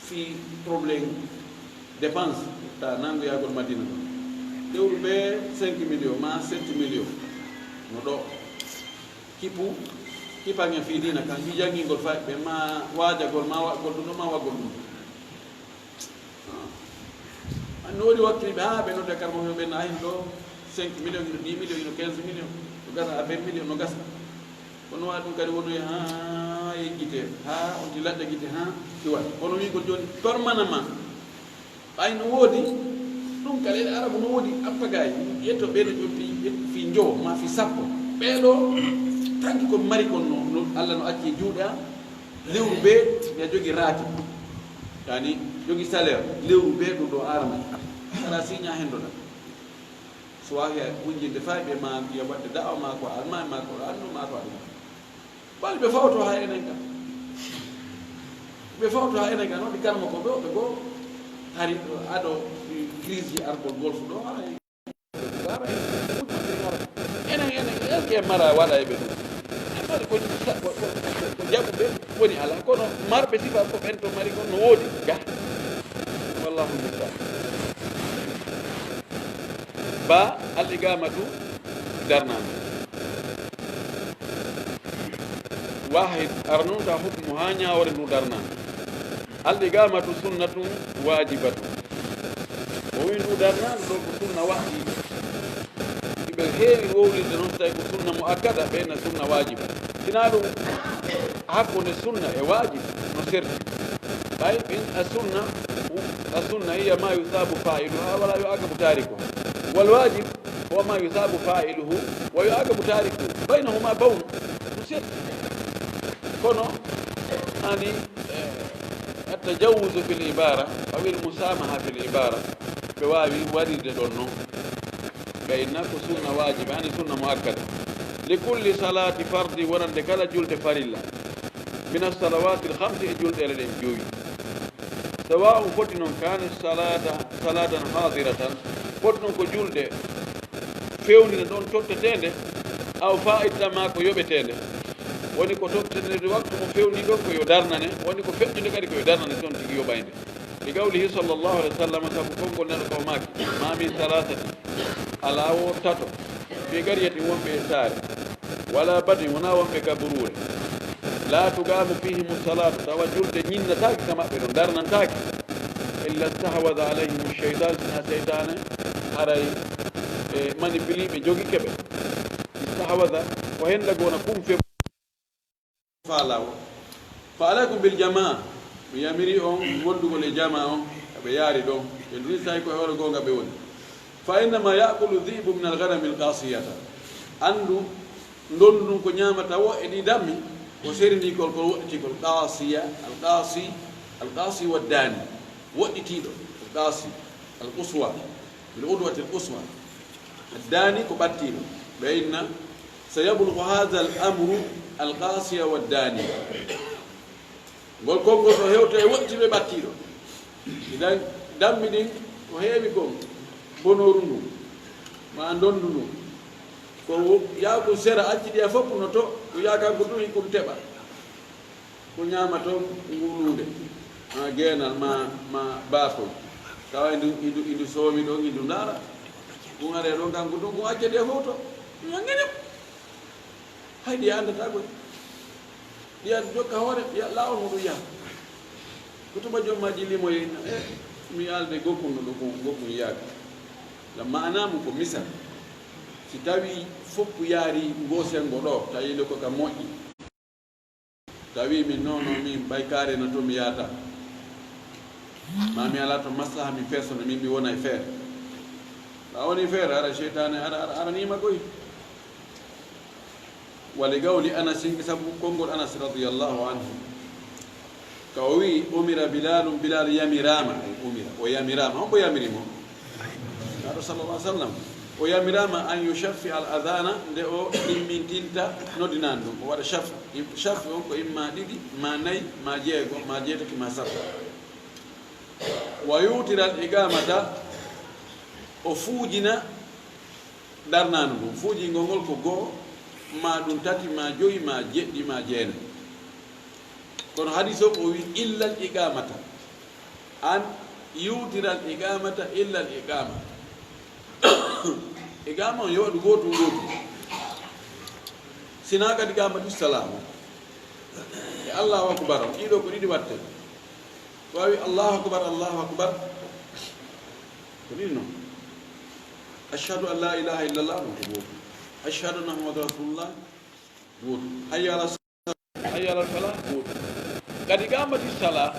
fii problème dépense, ta nangoyagol Madina ɗo." Lewru ɓe cinq millions ma sept millions no ɗo. Kipu, kipan en fii diina kan, fii janngingol fay ɓe ma waajagol, ma waɗgol ɗum ɗo, ma waɗgol ɗum ɗo. An no woni wakkili ɓe, haa ɓe nodda karmo ɓe na hin ɗo cinq millions, hino dix millions, hino quinze millions, no gasa à vingt millions, no gasa. Kono wa ɗum kadi wonoy haa e gite, haa on ti laɗɗa gite, haa iwat. Kono wi'gol jooni permanemment, ɓay no woodi, ɗum kadi e Arabu no woodi appagay, ƴetto ɓe no ƴotti, ƴetti fi njowo, ma fi sappo. Ɓee ɗo, tanki ko mari kon no, no Allah no acci e juuɗe am, lewru bee, mi a jogi raati. Yani, jogi salaire, lewru bee ɗum ɗo arana. Ala siña hen ɗo ɗa. So waawi hay hunjinde fay ɓe ma, wiya waɗde da'awa ma ko almaami ma ko annu ma ko aɗum. Bal ɓe fawto hay enen ka. Ɓe fawto hay enen ka, no ɗi karma ko ɓe, ɓe goo. Hari ɗo, ado crise ji argol golf ɗo, hay. Enen, enen, est-ce que mara waɗa e ɓe ɗum? Mari ko, ko, ko, ko jaɓuɓe woni ala. Kono marɓe sifa ko ɓen to mari kon no woodi. Ga. Wallahu musta'an. Ba al-iqamatu darnama. Wahid, arnunta hukmu ha ñaawore ndu darnama. Al-iqamatu sunnatun wajibatun. O wi ndu darnandu ɗo ko sunna waɗɗiiɗo. Iɓe heewi wowlirde noon so tawi ko sunna muakkada, ɓe na sunna waajiba. Sinaa ɗum, hakkunde sunna e waajib no serti. Ɓay ɓen a sunna, a sunna hiya ma yusabu fa'iluha wala yu'aqabu tarikuha. Wal waajib huwa ma yusabu fa'iluhu wa yu'aqabu tarikuhu. Baynahuma bawn. No serti. Kono, ani, eh, at-tajawuzu fil ibara, aw il musamaha fil ibara, ɓe waawi waɗirde ɗon non. Ɓe inna ko sunna waajiba, ani sunna muakkada. Li kulli salati fardi, wonande kala julde farilla. Min as-salawati al-khamsi, e julɗeele ɗen jowi. Sawa'un, foti non, kana salata, salatan hadiratan, foti non ko julde fewninde ɗon totteteende, aw fa'itatan ma ko yoɓeteende. Woni ko totteteende waktu mo fewndi ɗon ko yo darnane, woni ko feƴƴunde kadi ko yo darnane ton tigi yoɓaynde. Li qawlihi sallallahu alayhi wa sallam, sabu konngol Nelaaɗo o maaki, ma min salasati, alaa wo tato, fi qaryatin wonɓe e saare, wala badwin wonaa wonɓe ka buruure, la tuqamu fihimu salatu, tawa julde ñinnataake ka maɓɓe ɗon, darnantaake, illa stahwada alayhimu shaytan, sinaa seytaane haray e manipuli ɓe, jogike ɓe. Istahwada ko henndago wona kum fe. Faalaawo. Fa alaykum bil jamaa, mi yamiri on wondugol e jamaa on, ɓe yaari ɗon, ɓe nduri tawi ko e hoore goonga ɓe woni. Fa innama ya'kulu dhi'bu min al ghanami al qasiyata. Anndu ndondu ndun ko ñaamata wo e ɗi dammi, ko serindikol, ko woɗɗitikol, qasiya, al qasi, al qasi wa dani, woɗɗitiiɗo, al qasi, al quswa, bil udwati al quswa, ad dani ko ɓattiiɗo, ɓe inna, sa yablughu hadha al amru al qasiya wa dani. Ngol konngol ɗo hewta e woɗɗitiiɗo e ɓattiiɗo. Idan dammi ɗin ko heewi kon, bonooru ndun, ma ndondu ndun. Ko wo-, yaakun sera acci ɗi a fof no to, ko yaakanko tun hikun teɓa. Ko ñaama ton nguluunde, ma geenal, ma, ma baakol. Tawa indu, indu, indu soomi ɗon, indu ndaara. Kun are ɗon kanko tun, kun acca ɗi a fof to. Ɗum a ngeñam. Hay ɗi anndataa koy. Ɗi a jokka hoore, ɗi a laawol muɗum yaha. Ko tuma jom majji limoye, e, mi yaalde gokkun no ɗo, gokkun yaaka. La maanaa mum ko misal. Si tawii fof yaari ngoo senngo ɗoo, tawi le ko ka moƴƴi. Tawi min noon, noon min ɓay kaare no to mi yaata. Ma mi alaa to maslaha min personne, min mi wona e feere. Ɓa woni feere, ara seytaane, ara, ara, araniima koy. Wali gawli Anasin, sabu konngol Anas radiyallahu anhu. Ka o wi'i, "Umira Bilalun", Bilal yamiraama, ay umira, o yamiraama. Hombo yamiri mo? Naaɗo sallallahu alaihi wasallam. O yamiraama an yushaffi al adhana, nde o ɗimmintinta noddinaan ɗum. O waɗa shaf, shaf on ko imma ɗiɗi, ma nayi, ma jeego, ma jeetati, ma sappo. Wa yutira al iqamata, o fuujina darnaandu ndun. Fuujingol ngol ko goo, ma ɗum tati, ma joyi, ma jeɗɗi, ma jeenayi. Kono hadis o ko wi illa al iqamata. An yutira al iqamata illa al iqama. Iqama on yo waɗu gootum gootum. Sina kadi iqamatu salaam. E Allahu akbar. Ɗiɗo ko ɗiɗi watte. Wawi Allahu akbar, Allahu akbar. Ko ɗin non. Ashhadu an la ilaha illallah, ɗum ko gootum. Ashhadu anna Muhammadan rasulullah, gootum. Hayya ala salah, hayya ala falah, gootum. Kadi iqamati salah,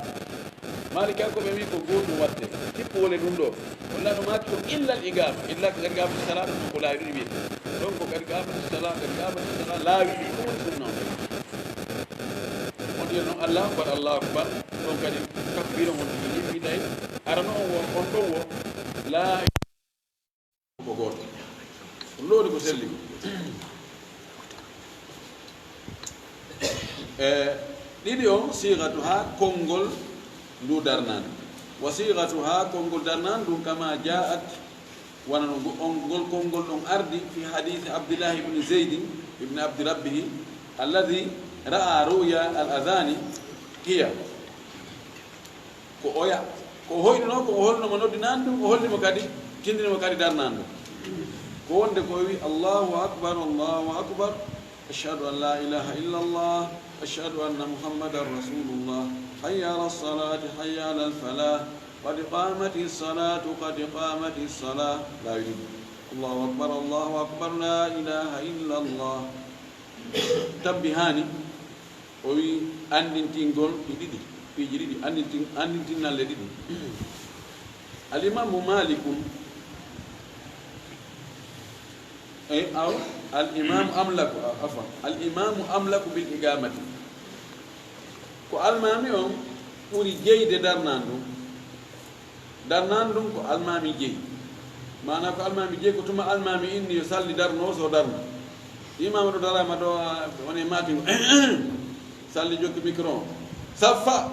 Malikankoɓe wi ko gootum watte. Tippu wole ɗum ɗo. Walla no maaki ko illa al iqama. Illa kadi iqamati salah, ɗum ko laawi ɗiɗi wiyete. Donc kadi iqamati salah, kadi iqamati salah, laawi ɗiɗi, ko woni sunna on. On wiya noon, Allahu akbar, Allahu akbar. Ɗon kadi takbira on yimɓe tawi arano on wo, on ɗon wo, laa ko gooto. Ɗum ɗo woni ko selli ko. E ɗiɗi on, sighatuha, konngol ndu darnaan. Wa sighatuha, konngol darnaan ɗum, kama ja'at, wano no ngo-, on, ngol konngol ɗon ardi fi hadith Abdullah ibn Zayd ibn Abdi Rabbihi alladhi ra'a ru'ya al adhani, hiya. Ko oya, ko o hoyɗuno, ko o holno mo noddinaan ɗum, o holli mo kadi, tindini mo kadi darnaan ɗum. Ko wonde ko o wi, "Allahu akbar, Allahu akbar, ashhadu an la ilaha illallah, ashhadu anna Muhammadan rasulullah, hayya ala salati, hayya ala falah, qad qamati salatu, qad qamati salah." Laawi ɗiɗi. "Allahu akbar, Allahu akbar, la ilaha illallah." Tabbi hani. O wi anndintingol ɗi ɗiɗi, piiji ɗiɗi, anndintin-, anndintinnalle ɗiɗi. Al imamu Malikun, e aw, al imamu amlaku, a-, afwan, al imamu amlaku bil iqamati. Ko almami on ɓuri jeyde darnaan ɗum. Darnaan ɗum ko almami jeyi. Maana ko almami jeyi, ko tuma almami inni yo salli darno, so darno. Imam ɗo darama ɗo, a, woni matingo. Salli jokki micro. Saffa.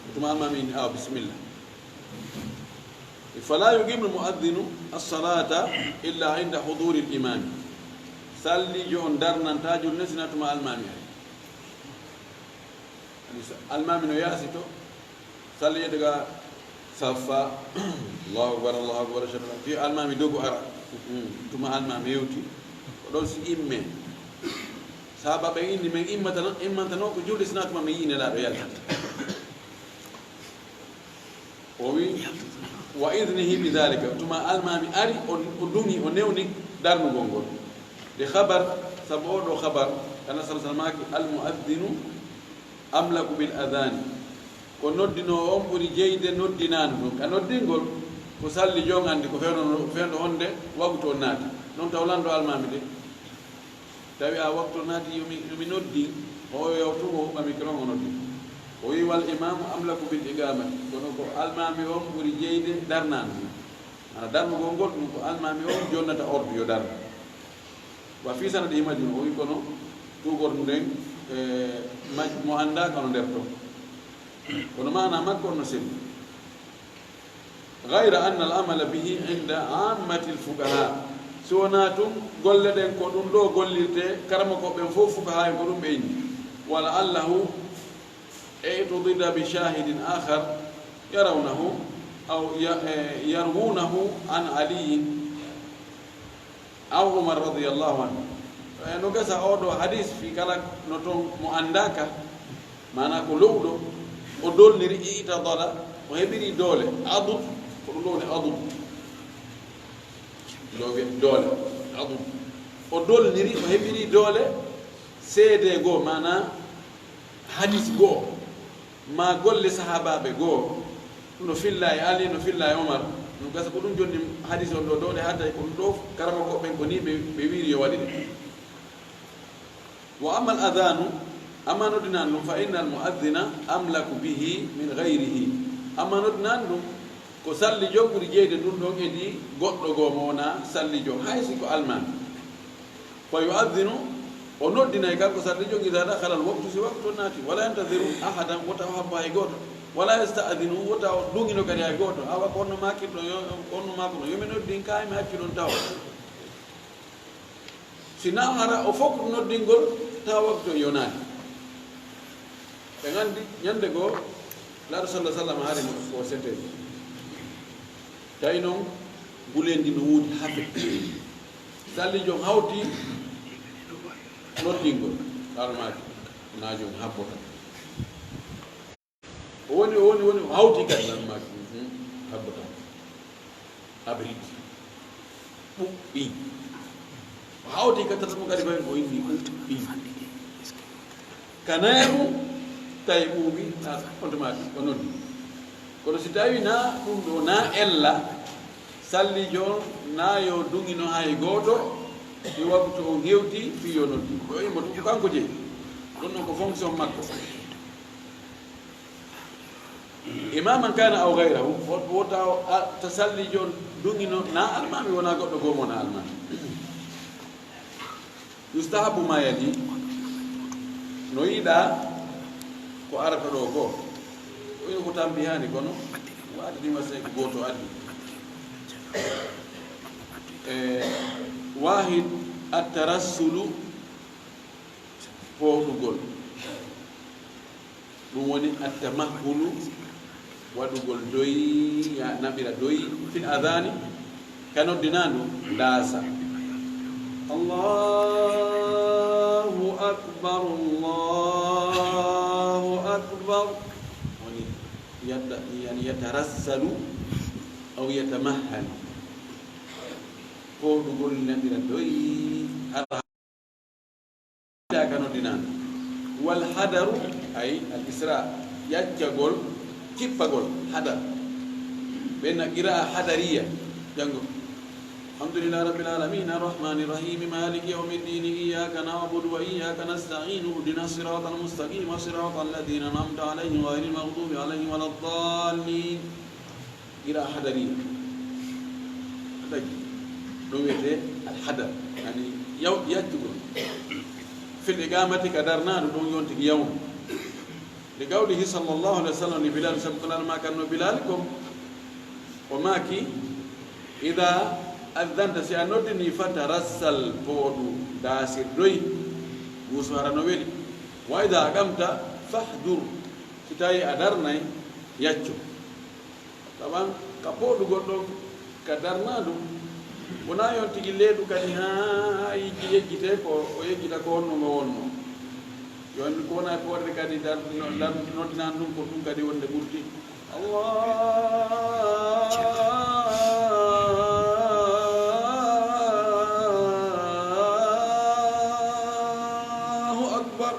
Ko tuma almami inni, awa, bismillah. Fala yuqimu al muaddinu as-salata illa inda huduri al imami. Sallijo on darnanta julde sina tuma almami ari. Almami no yaasi to, salli yedde ga saffa, Allahu akbar, Allahu akbar, ashhadu an la, fi almami dogu ara. Mm, tuma almami yewti, ko ɗon si imme. Sahaba ɓe inni, men immata non, immanta non ko julde sina tuma mi yi'i Nelaaɗo yaltata. O wi, "Wa idnihi bi dhalika." Tuma almami ari, o, o duŋi, o newni darnugol ngol. De khabar, sabu o ɗo khabar, kana sallallahu alaihi wasallam maaki, "Al muaddinu amlaku bil adhani." Ko noddinoowo on ɓuri jeyde noddinaandu ndun. Ka noddingol, ko salli jon anndi ko fewndo, fewndo honde waktu on naati. Non taw lanndo almami de. Tawi a waktu naati, yo mi, yo mi noddi, o yewtu, o huɓɓa micro, o noddi. O wi, "Wal imamu amlaku bil iqamati." Kono ko almami on ɓuri jeyde darnaandu. Ana darnugol ngol, ɗum ko almami on jonnata ordre yo darnu. Wa fi sanadihi majhul, o wi kono tuugordu nden, e, maj-, mo annda kano nder ton. Kono maana makko on no selli. Ghayra anna al-amala bihi inda ammati al-fuqaha. Si wonaa tun, golle ɗen ko ɗum ɗo gollirte, karamoko ɓen fof fuqaha en ko ɗum ɓe inni. Wa la'allahu i'tudida bi shahidin akhar yarawnahu aw ya-, eh, yarwunahu an Aliyin aw Umar radiyallahu anhu. E, no gasa oo ɗoo hadis fii kala no ton mo anndaaka, maanaa ko lowɗo, o dolniri, i'tadada, o heɓiri doole, adud, ko ɗum ɗoo woni adud. Ɗo wiya doole. Adum. O dolniri, o heɓiri doole seede goo, maanaa hadis goo, maa golle sahaabaaɓe goo, no filla e Ali, no filla e Omar, no gasa ko ɗum jonni hadis on ɗo doole, haa tawi ko ɗum ɗo karamokooɓe ɓen ko nii ɓe, ɓe wiiri yo waɗire. Wa ammal adanu, amma noddinaandu ndun, fa innal muaddina amlaku bihi min gayrihi. Amma noddinaandu ndun, ko sallijo ɓuri jeyde ndun ɗon e ndi goɗɗo goo mo wonaa sallijo, hay si ko almaami. Fa yuaddinu, o noddinay kanko sallijo, idaa dakhala al waqtu, si waqtu on naati. Wala yantadiru ahadan, wota o habbo hay gooto. Wala yastaadinu, wota o duŋino kadi hay gooto. Awa ko honno maakirɗon, yo, ko honno maakoɗon, yo mi noddin kaay, mi accu ɗon tawo. Si naa hara o fokkutu noddingol, tawa waktu on yonaani. Ɓe nganndi ñannde goo, Laaɗo sallallaahu alayhi wa sallam hari mo ko sete. Tawi noon, nguleendi no woodi hafe. Sallijo on hawti noddingol, Laaɗo maaki, naajo on habboto. O woni, o woni, woni, o hawti kadi, Laaɗo maaki, mhm, habboto. Abrit. Ɓuɓɓi. O hawti ka tata mo kadi, o inni ɓuɓɓi. Ka nayaɓu, tawi ɓuuɓi, a, on tuma o noddi. Kono si tawi na ɗum ɗo, na ella, sallijo on, na yo duŋino hay gooto, si waktu on hewti, fii yo noddi. Yo immo ɗum ko kanko jeyi. Ɗum ɗon ko fonction makko. Imaman kana aw gayrahu, wota o a-, ta sallijo on duŋino, na almaami, wona goɗɗo goo mo na almaami. Yustahabu ma yali, no yiɗaa ko arata ɗo ko, o ino ko tampi hani, kono o addima sey ko gooto addi. E, wahid, attarassulu, fowɗugol. Ɗum woni attamahhulu, waɗugol doyi, ya naɓira doyi, fil adhani, ka noddinaandu, daasa. Allahu akbar, Allahu akbar. Woni yata-, yani yatarassalu aw yatamahhalu. Fowɗugol naɓira doyi, hara ka noddinaandu. Wal hadaru, ay al isra, yaccagol, kippagol, hadar. Ɓen na qira'a hadariya, janngo. Alhamdulillahi rabbil alamin, arrahmanir rahim, maliki yawmiddin, iyyaka na'budu wa iyyaka nasta'in, ihdinas siratal mustaqim, siratal ladhina an'amta alayhim, ghayril maghdubi alayhim waladdallin. Qira'a hadariya. Adagi. Ɗum wiyetee al hadar. Yani yaw-, yaccugol. Fil iqamati, ka darnaandu ɗum yontigi yawnu. Li qawlihi sallallahu alayhi wa sallam li Bilal, sabu ko Laaɗo maakanno Bilal ko, o maaki, "Idha adhanta, si a noddini, fatarassal, fowɗu, daasir doyi, guusu hara no weli. Wa idha aqamta, fahdur, si tawi a darnay, yaccu." Taban ka fowɗugol ɗon, ka darnaandu, wonaa yon tigi leeɗu kadi haa yejji-, yejjitee ko o yejjita ko honno ngo wonno. Yon ko wonaa ko waɗde kadi dar-, no-, dar-, noddinaandu ndun ko ɗum kadi wonde ɓurti. Allahu akbar.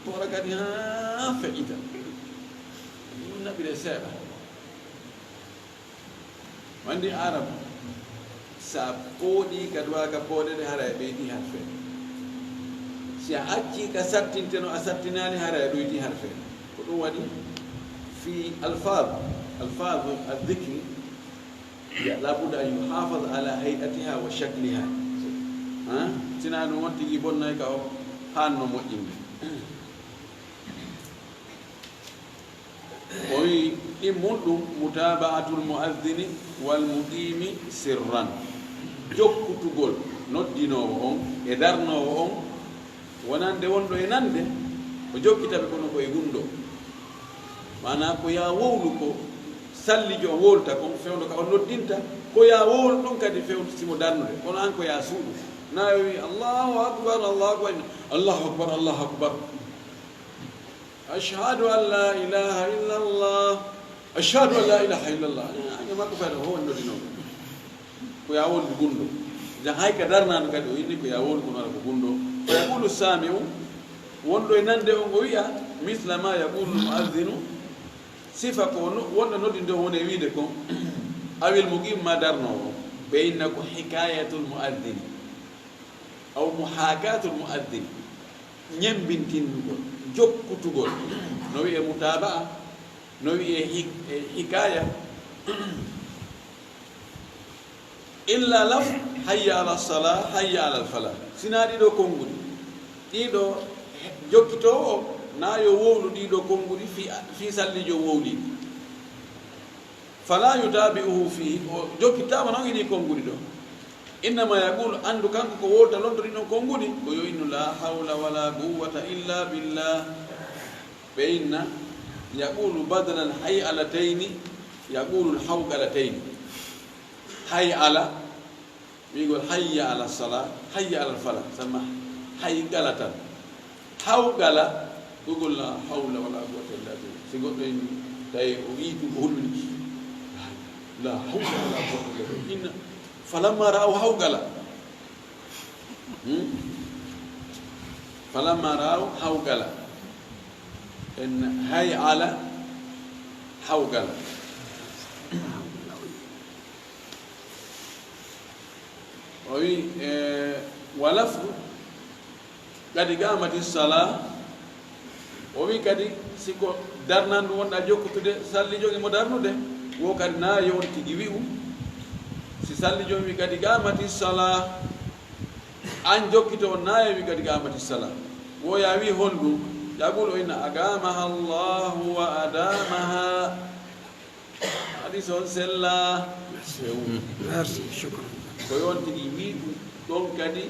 Ko waɗa kadi haa feƴƴita. Ɗum naɓire seeɗa. Wandi Arab, si a fooɗii ka duwaa ka fooɗeede, hara e ɓeydii harfeede. Si a accii ka sattinte no a sattinaani, hara e ɗoytii harfeede. Ko ɗum waɗi fii alfaaz, alfaaz al-dhikri, ya, la budda an yuhafaz ala hay'atiha wa shakliha. Ha? Sinaa ɗum on tigi bonnay ka o haanno moƴƴinde. O wi'i, ɗin mun ɗum, mutaba'atul mu'adhdhini wal muqimi sirran. Jokkutugol noddinoowo on e darnoowo on, wonande wonɗo e nande, o jokkita ɓe kono ko e gunndoo. Maanaa ko yaa wowlu ko sallijo on wowlata kon, fewndo ka on noddinta, ko yaa wowlu ɗum kadi fewndo si mo darnude. Kono an ko yaa suuɗu. Na o wi'i, "Allahu akbar, Allahu akbar, Allahu akbar, Allahu akbar." Ashhadu an la ilaha illallah. Ashhadu an la ilaha illallah. Eh, an e makko fayda, ho woni noddinoowo? Ko yaa wowlu gunndoo. Idan hay ka darnaandu kadi o inni ko ya wowlu kono wara ko gunɗo. Fa yaqulu sami'u, wonɗo e nande on o wi'a, misla ma yaqulu mu'adhdhinu, sifa ko no- wonɗo noddinde on woni e wiide kon. Awil muqim, ma darnoowo on. Ɓe inna ko hikayatul mu'adhdhini aw muhakatul mu'adhdhini, ñembintinndugol, jokkutugol. No wi'e mutaba'a, no wi'e hik- e hikaya. Illa laf, hayya ala sala, hayya ala falah. Sinaa ɗiɗo konnguɗi, ɗiɗo jokkitoowo o, na yo wowlu ɗiɗo konnguɗi fii fii sallijo wowli. Fala yutabi'uhu fihi, o jokkittaama noon e ɗii konnguɗi ɗo. Innama yaqulu, anndu kanko ko wowlata lonto ɗin ɗon konnguɗi, ko yo innu la hawla wala quwwata illa billah. Ɓe inna, yaqulu badalal hay'alatayni, yaqulu hawqalatayni. Hay ala, wi'ugol hayya ala sala, hayya ala fala, sama hay gala tan. Haw gala, wi'ugol la hawla wala quwwata illa billah. Si goɗɗo en tawi o yiitu ko hulɓini, la hawla wala quwwata illa billah. Inna, falamma ra'aw haw gala. Hmm? Falamma ra'aw haw gala. En hay ala haw gala. O wi, e, wa lafdu, qad qamati sala. O wi kadi, si ko darnandu wonɗa jokkutude, salli jogi mo darnude, wo kadi na yo on tigi wi'u. Si salli jogi wi qad qamati sala, an jokkito on na yo wi qad qamati sala. Wo ya wi hondu, yaqulu o inna aqamaha Allahu wa adamaha. Hadis on sella. Merci, shukran. Ko yon tigi wi'u ɗon kadi,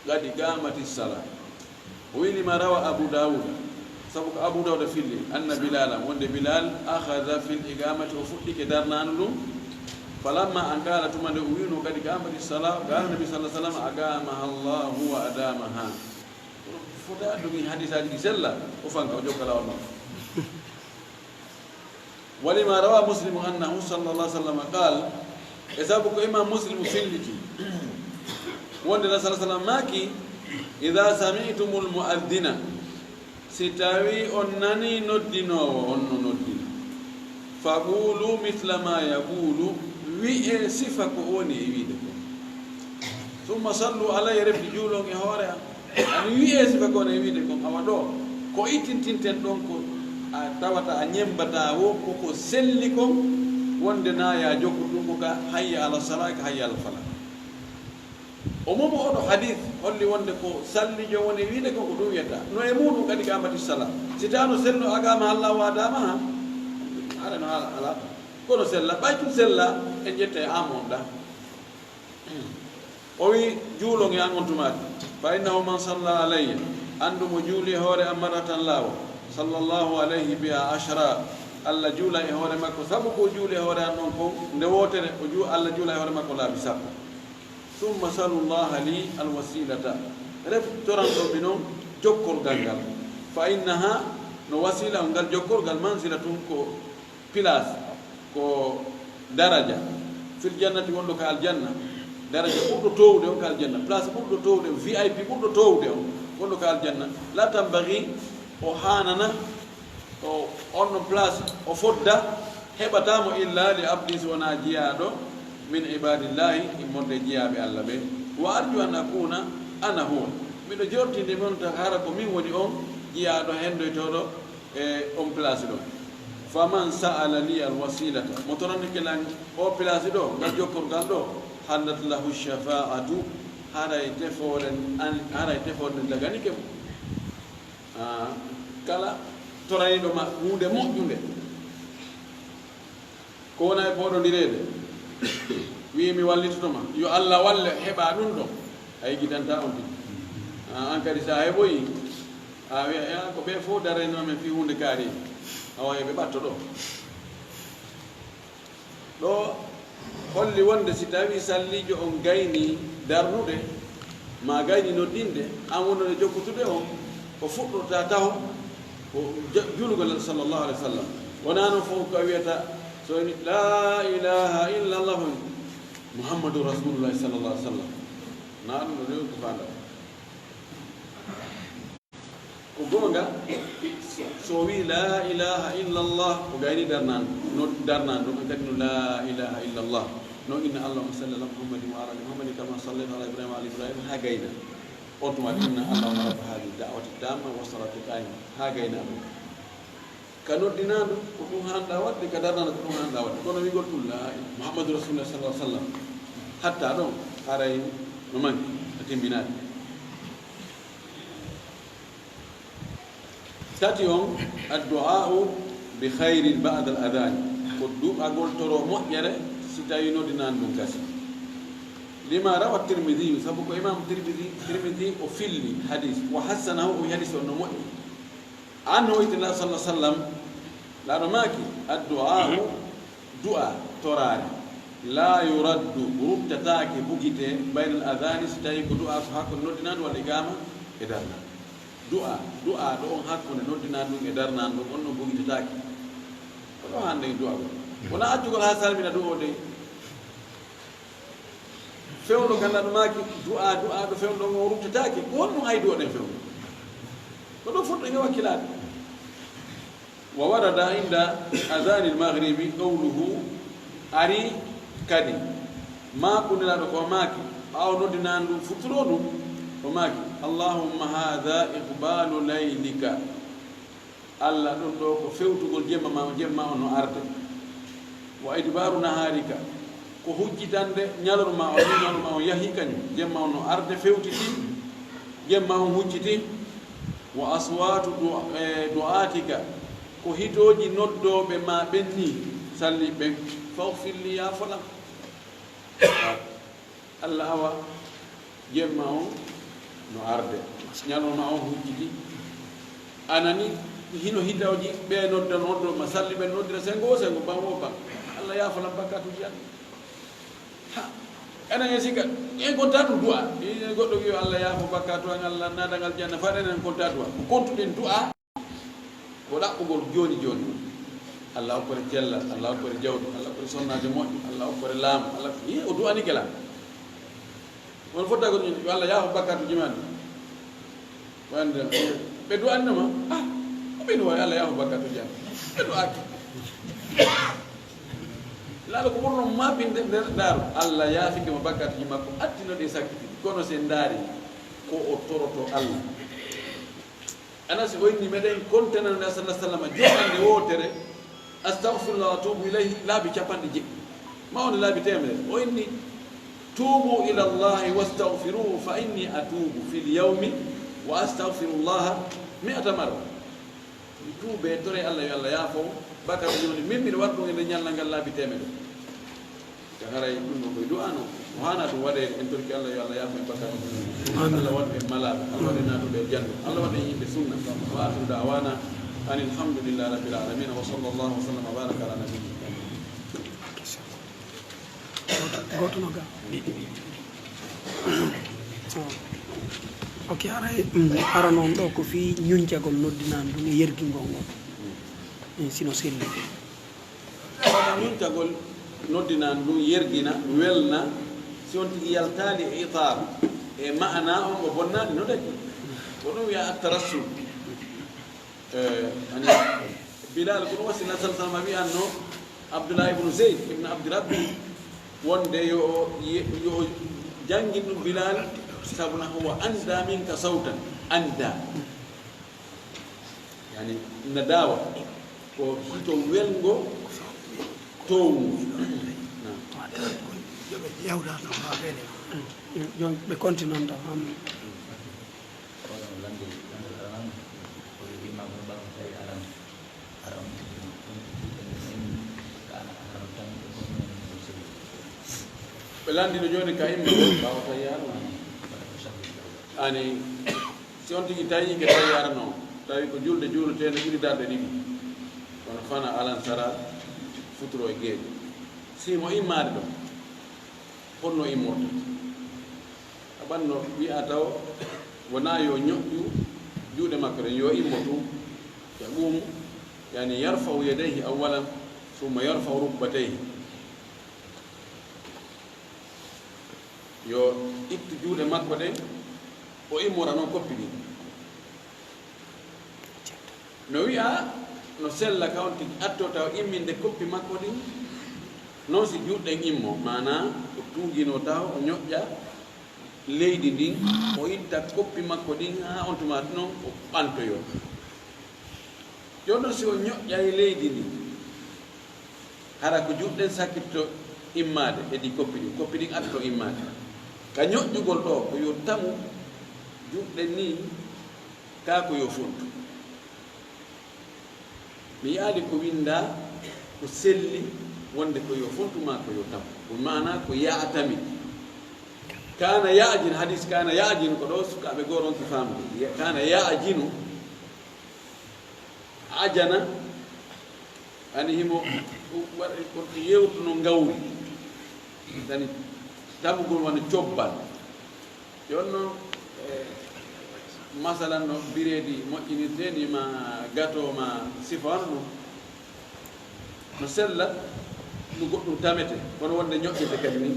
qad qamati sala. O wi lima rawa Abu Dawud, sabu ko Abu Dawud filli, anna Bilala, wonde Bilal, akhadha fil iqamati, o fuɗɗike darnanu ɗum. Falamma an qala, tuma nde o wi'uno qad qamati sala, qala Nabi sallallahu alaihi wasallam, aqamaha Allahu wa adamaha. Fota ɗum hadisaaji ɗi sella, o fanka, o jokka lawol makko. Walima rawa Muslimu annahu sallallahu alaihi wasallam qal, e sabu ko Imam Muslimu filliti, wonde Nabi sallallahu alaihi wasallam maaki, "Idha sami'tumul mu'adhdhina," si tawi on nani noddinoowo on no noddina, "faqulu mithla ma yaqulu," wi'e sifa ko woni e wiide ko. "Thumma sallu alayya," refti juulon e hoore am. Ani wi'e sifa ko woni e wiide kon, awa ɗo, ko ittintinten ɗon ko a tawata a ñembata wo, ko ko selli kon, wonde na ya jokku ɗum ko ka hayya ala sala, ka hayya ala fala. O momo oɗo hadith holli wonde ko sallijo woni wiide kon ko ɗum wiyata. No e muɗum kadi ka mati sala. Si tawno sello agama Allah wa adama ha. Ala no ala, ala. Kono sella, ɓay tun sella, en ƴetta e am on ɗa. O wi, "Juulon e an on tumaati. Fa innahu man salla alayya," anndu mo juuli e hoore am marratan laawo, "sallallahu alayhi biha ashra," Allah juula e hoore makko, sabu ko juuli e hoore am ɗon kon, nde wootere, o ju-, Allah juula e hoore makko laabi sappo. "Thumma salu llaha li alwasilata," ref toranɗon mi non jokkorgal ngal. "Fa innaha," no wasila on ngal jokkorgal, "manzilatun," ko place, ko daraja, "fil jannati," wonɗo ka aljanna, daraja ɓurɗo towde on ka aljanna, place ɓurɗo towde on, V I P ɓurɗo towde on, wonɗo ka aljanna, "la tambaghi," o hanana, o, on ɗon place, o fodda, heɓata mo, "illa li abdi," si wona jiyaaɗo, "min ibadillahi," immorde jiyaaɓe Allah ɓe, "wa arju an akuna ana huwa," miɗo jortinde mi on ta hara ko min woni on jiyaaɗo hendoytooɗo e on place ɗon. "Faman sa'ala li alwasilata," mo toranike lan o place ɗo, ngal jokkorgal ɗo, "hallat lahu shafa'atu," haray tefoore an, haray tefoore nde daganike mo. Ah, kala torayɗo ma huunde moƴƴunde, ko wona e pooɗondireede, wi'i, "Mi wallitoto ma, yo Allah walle," heɓa ɗum ɗon, a yejjitanta on tigi. Ah, an kadi, so a heɓoyi, a wi'a, "Ya, ko ɓe fof darayno men fii huunde kaari, awa, yo ɓe ɓatto ɗo." Ɗo holli wonde si tawii salliijo on gayni darnude, ma gayni noddinde, an wondude jokkutude on, ko fuɗɗorta taho ko ja-, juulugol Nabi sallallahu alaihi wasallam. Wonaa noon fof ko a wiyata, so woni, "La ilaha illallah, Muhammadu Rasulullah sallallahu alaihi wasallam." Naa ɗum ɗo rewi ko faanda. Ko goonga, so o wii laa ilaaha illallah, o gayni darnaan, no darnaan ɗum, en kadi no laa ilaaha illallah. No inna allahumma salli ala muhammadin wa ala ali muhammadin kama sallayta ala ibrahima wa ala ibrahima haa gayna. On tuma inna allahumma rabba hadhihi da'wati tamma wa salati qaima haa gayna ɗum. Ka noddinaandu ko ɗum haanɗaa waɗde, ka darnaandu ko ɗum haanɗaa waɗde. Kono wiigol ɗum laa muhammadu rasulullah sallallahu alaihi wasallam, hatta ɗon haray no manki a timminaade. Tati on, addu'a'u bi khairin ba'da al-adhan, ko du'agol toro moƴƴere si tawi noddinaandu ndun gasi. Lima rawa Tirmidhi, sabu ko imam Tirmidhi, Tirmidhi o filli hadis, wa hassanahu, o wi hadis on no moƴƴi. An hoytila sallallahu sallam, laaɗo maaki, addu'a'u, du'a, toraare, la yuraddu, ruttataake, bugite, baynal adhani, si tawi ko du'a ko hakkunde noddinaandu walla iqama e darnaandu. Du'a, du'a ɗo on hakkunde noddinaandu e darnaandu on no bugitataake. Ko ɗo hande du'a ko. Wona accugol haa salmina du'a o dey. Fewndo kala no maaki du'a, du'a ɗo fewndo on ruttataake. Ko honɗum hay du'a ɗen fewndo? Ko ɗo fotɗo nge wakkilaade. Wa warada inda adhanil maghribi qawluhu, ari kadi maaku Nelaaɗo ko maaki, ɓaawo noddinaandu futuro ɗum, o maaki, allahumma hadha iqbalu laylika. Allah, ɗum ɗo ko fewtugol jemma ma, jemma on no arde. Wa idbaru naharika, ko huccitande ñalorma on, ni ñalorma on yahi kañum, jemma on no arde fewtiti, jemma on hucciti. Wa aswatu du-, e, du'atika, ko hitooji noddooɓe ma ɓen ni, salli ɓen, faghfir li, yaafolam. Allah, awa jemma on no arde, ñalorma on hucciti. A nani hino hitooji ɓe nodda, noddo ma salli ɓen noddira sengo o sengo, ban o ban. Allah, yaafolam bakkatuuji an. Ha, enen e sika, en konta ɗum du'a. E goɗɗo wiyo Allah yaafo bakkatu an, Allah naadan aljanna, faa enen en konta du'a. Ko kontuɗen du'a ko ɗaɓɓugol jooni jooni. Allah okkore cellal, Allah okkore jawdi, Allah okkore sonnaajo moƴƴo, Allah okkore laamu, Allah, yi o du'ani kela. On fotta ko ɗum, yo Allah yaafo bakkatu jimaani. Wande, ɓe du'anno ma, ah, ko ɓe no wawi Allah yaafo bakkatu jimaani. Ɓe du'aki. Laaɗo ko ɓurno maɓɓinde nder ndaaru. Allah yaafike mo bakkatuuji makko, attino ɗe sakkiti. Kono si en ndaari ko o toroto Allah. Anas o inni meɗen kontanano Nabi sallallahu alaihi wasallam jo'ande wootere, astaghfirullah wa atubu ilayhi, laabi capanɗe jeɗɗi. Ma woni laabi teemedere. O inni, tubu ila Allahi wastaghfiruhu fa inni atubu fil yawmi wa astaghfirullaha mi'ata marra. Mi tuube, tore Allah, yo Allah yaafo bakkatuuji mon. Min miɗo waɗa ɗum e nder ñalngal ngal laabi teemedere. Ka haray ɗum ɗo koye du'ano, o haana ɗum waɗeede. En torki Allah, yo Allah yaafo en bakkatuuji mon. Amin. Allah waɗu en malaaɓe, Allah waɗu en naatuɓe e janno, Allah waɗu en yimɓe sunna. Wa akhiru da'wana anil hamdulillahi rabbil alamin. Wa sallallahu wa sallam wa baraka ala nabiyyina Muhammad. Gooto, gooto no ga. Ok, haray, mm, arano on ɗo ko fii ñuncagol noddinaandu ndun e yergingol ngol. Mm, sino selli. Kono ñuncagol noddinaandu ndun yergina, welna, si on tigi yaltaali e itaar, e ma'ana on o bonnaali no daƴi. Ko ɗum wi'a at-tarassul. Eh, ani, Bilal, kono wasi na sallallahu alaihi wasallam wi'anno Abdullah ibn Zayd ibn Abdi Rabbi wonde yo o ye-, yo o janngin ɗum Bilal, sabu na huwa anda minka sawtan, anda. Yani, na daawa ko hito welngo towngo. Na. Yo ɓe continue noon tan, amin. Kono lande, lande aran, ko imma ko ɓaawo tawi aran, aran, ka aran tan ko. Ɓe landino jooni ka imma ko ɓaawo tawi aran. Ani, si on tigi tawi ke tawi aran on, tawi ko julde juuleteende ɓuri darɗe ɗiɗi. Kono fana alan sara futuro e geeɗe. Si mo immaade ɗo, honno immorta? A ɓanno wi'a taw wona yo ñoƴƴu juuɗe makko ɗen, yo immo tun, yaqumu, yani yarfa'u yadayhi awwalan, summa yarfa'u rukbatayhi. Yo ittu juuɗe makko ɗen, o immora noon koppi ɗin. No wi'a, no sella ka on tigi atto taw imminde koppi makko ɗin, noon si juuɗe ɗen immo, maanaa o tuugino taw o ñoƴƴa leydi ndin, o itta koppi makko ɗin haa on tuma non o ɓantoyoo. Jooni non si o ñoƴƴay leydi ndin, hara ko juuɗe ɗen sakkitto immaade e ɗi koppi ɗin, koppi ɗin atto immaade. Ka ñoƴƴugol ɗoo, ko yo tamu juuɗe ɗen nii, kaa ko yo fontu. Mi yi'aali ko winndaa, ko selli wonde ko yo fontu maa ko yo tamu. Ko maanaa ko ya'tamid. Kaana ya'jin, hadis kaana ya'jin, ko ɗoo sukaaɓe goo ronki faamde. Ya-, kaana ya'jinu, ajana, ani himo waɗa ko yewtuno ngawri. Dani tamugol wano cobbal. Jooni non, eh, masalan no bireedi moƴƴinirtee ni, ma gato, ma sifa wano ɗum. No sella, no goɗɗum tamete, kono wonde ñoƴƴirde kadi ni.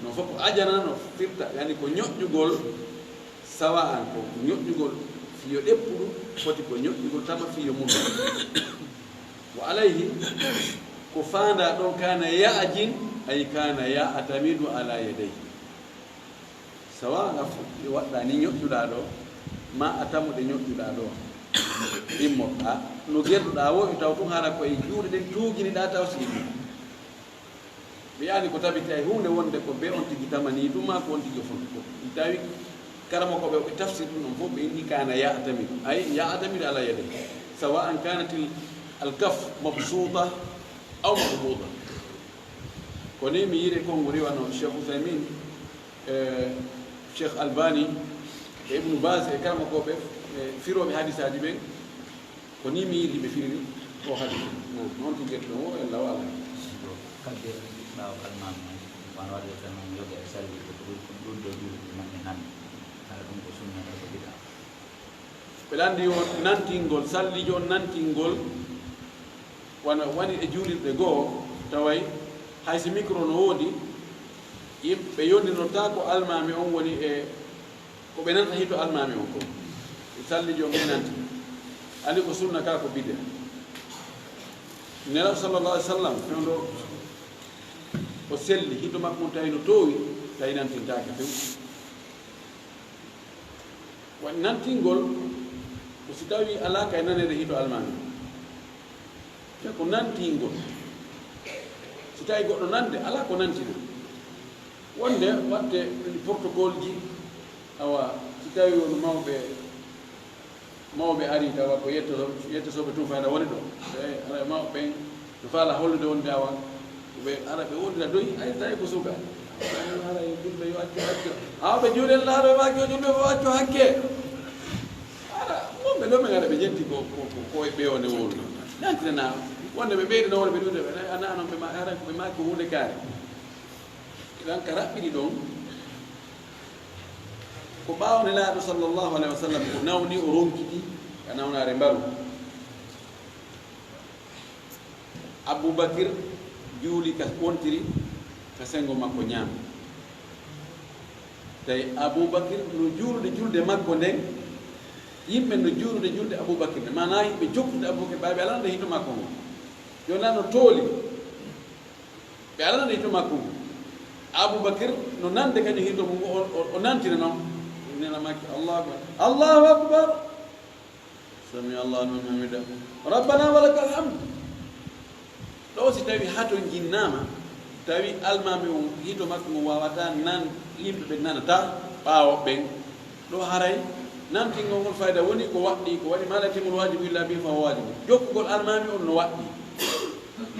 No fof ko ajana no firta, yani ko ñoƴƴugol sawa'an, ko ñoƴƴugol fiyo ɗeppuɗum, foti ko ñoƴƴugol tama fiyo mum. Wa alayhi, ko faandaa ɗon kaana ya'jin, ay kaana ya'tamidu ala yadayhi. Sawa'an a fuɗɗi waɗɗaa ni ñoƴƴuɗaa ɗoo, ma a tamuɗe ñoƴƴuɗaa ɗoo. Immoɗaa, no gerduɗaa woo, e taw tun hara ko e juuɗe ɗen tuuginiɗaa taw si immi. Mi yi'aali ko tabiti ay huunde wonde ko be on tigi tamani ɗum maa ko on tigi o fonti ko. Mi tawi karamokooɓe ɓe tafsir ɗum ɗon fof ɓe inni kaana ya'tamidu. Ay ya'tamidu ala yadayhi. Sawa'an kanatil al kaf mabsuta aw maqbuda. Ko ni mi yi'iri e konngol riwano Cheikh Ousaymin, e Cheikh Albani, e Ibnu Baz, e karamokooɓe, e firooɓe hadisaaji ɓen. Ko ni mi yi'iri ɓe firiri o hadis. Noon, noon tigi ɗum o en law alaa. Ko kabbe ɓaawo almaami en, wano waɗde tan noon yoga e salli ko ɗum, ko ɗum ɗo juulde maɓɓe nan. Hara ɗum ko sunna, hara ko bid'a. Ɓe lanndi o nantingol, sallijo on nantingol, wano wani e juulirɗe goo, taway hay si micro no woodi, yimɓe yondirnotaa ko almaami on woni e ko ɓe nanta hito almaami on ko. Sallijo on ɓe nanti. Anndi ko sunna kaa ko bid'a. Nelaw sallallahu alaihi wasallam, fewndo o selli, hito makko on tawi no toowi, tawi nantintaake few. Wa-, nantingol ko si tawi alaa kay nanere hito almaami. Te ko nantingol. Si tawi goɗɗo nande, alaa ko nantina. Wonde waɗte protocole ji, awa, si tawi won mawɓe, mawɓe ari, tawa ko yetto, yetto soɓe tun fayda woni ɗo. Eyi, ara mawɓe ɓen no faala hollude wonde awa, ɓe ara ɓe wondira doy, ay tawi ko suka. Ay, ara e julɓe yo accu hakke. Awa ɓe juuɗen laaɗo e waaki o julɓe o accu hakke. Ara, wonɓe ɗo men ara ɓe ƴetti ko, ko, ko, ko e ɓe wonde wowlude. Nantinana, wonde ɓe ɓeydi no wonde ɓe ɗuuɗe, ɓe ana anon ɓe ma, ara ko ɓe maaki ko huunde kaari. Idan ka raɓɓiɗi ɗon, ko ɓaawo Nelaaɗo sallallahu alaihi wasallam ko nawni o ronkiti ka nawnaare mbaru. Abubakir juuli ka wontiri ka sengo makko ñaamo. Tawi Abubakir no juulude julde makko nden, yimɓe no juulude julde Abubakir nden. Maanaa yimɓe jokkude Abubakir, ɓay ɓe alaa nde hito makko ngo. Jooni no tooli. Ɓe alaa nde hito makko ngo. Abubakir no nande kañum hito mum ngo, o, o, o nantina non. Nena makki, Allahu Akbar. Allahu Akbar. Sami Allahu liman hamida. Rabbana wa lakal hamd. Ɗo si tawi hato jinnaama, tawi almaami on hito makko ngo waawata nan, yimɓe ɓe nanata ɓaawo ɓen. Ɗo haray nantingol ngol fayda woni ko waɗɗi, ko waɗi ma la yatimul wajibu illa bihi fa huwa wajibu. Jokkugol almaami on no waɗɗi.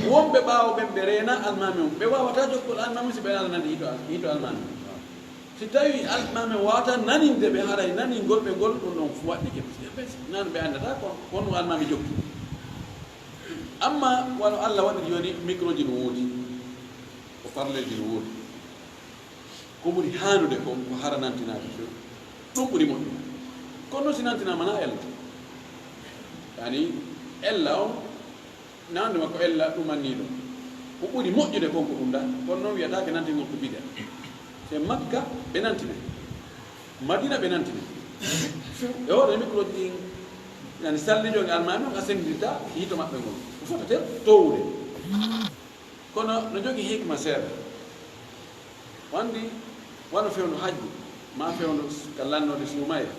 Wonɓe ɓaawo ɓen ɓe reena almaami on, ɓe waawata jokkugol almaami si ɓe alaa nande hito, hito almaami on. Si tawi almaami on waawata naninde ɓe, haray naningol ɓe ngol, ɗum ɗon fu waɗɗike. Nan ɓe anndata ko, ko honɗum almaami jokki. Amma wano Allah waɗiri jooni, micro ji no woodi, ko parleur ji no woodi. Ko ɓuri haanude kon, ko hara nantinaaka few. Ɗum ɓuri moƴƴude. Kono si nantinaama na ella. Yani, ella on, nande makko ella ɗumanniiɗo. Ko ɓuri moƴƴude kon ko ɗum ɗa, kono noon wiyataake nantingol ko bida. Se Makka ɓe nantine, Madina ɓe nantine. Ɓe hoɗa micro ɗin, yani sallijo e almaami on a senndirta hito maɓɓe ngol. Ko fota ter towude. Kono no jogi hikma seeɗa. Wandi wano fewndo hajju, ma fewndo ka lannoode suumayee.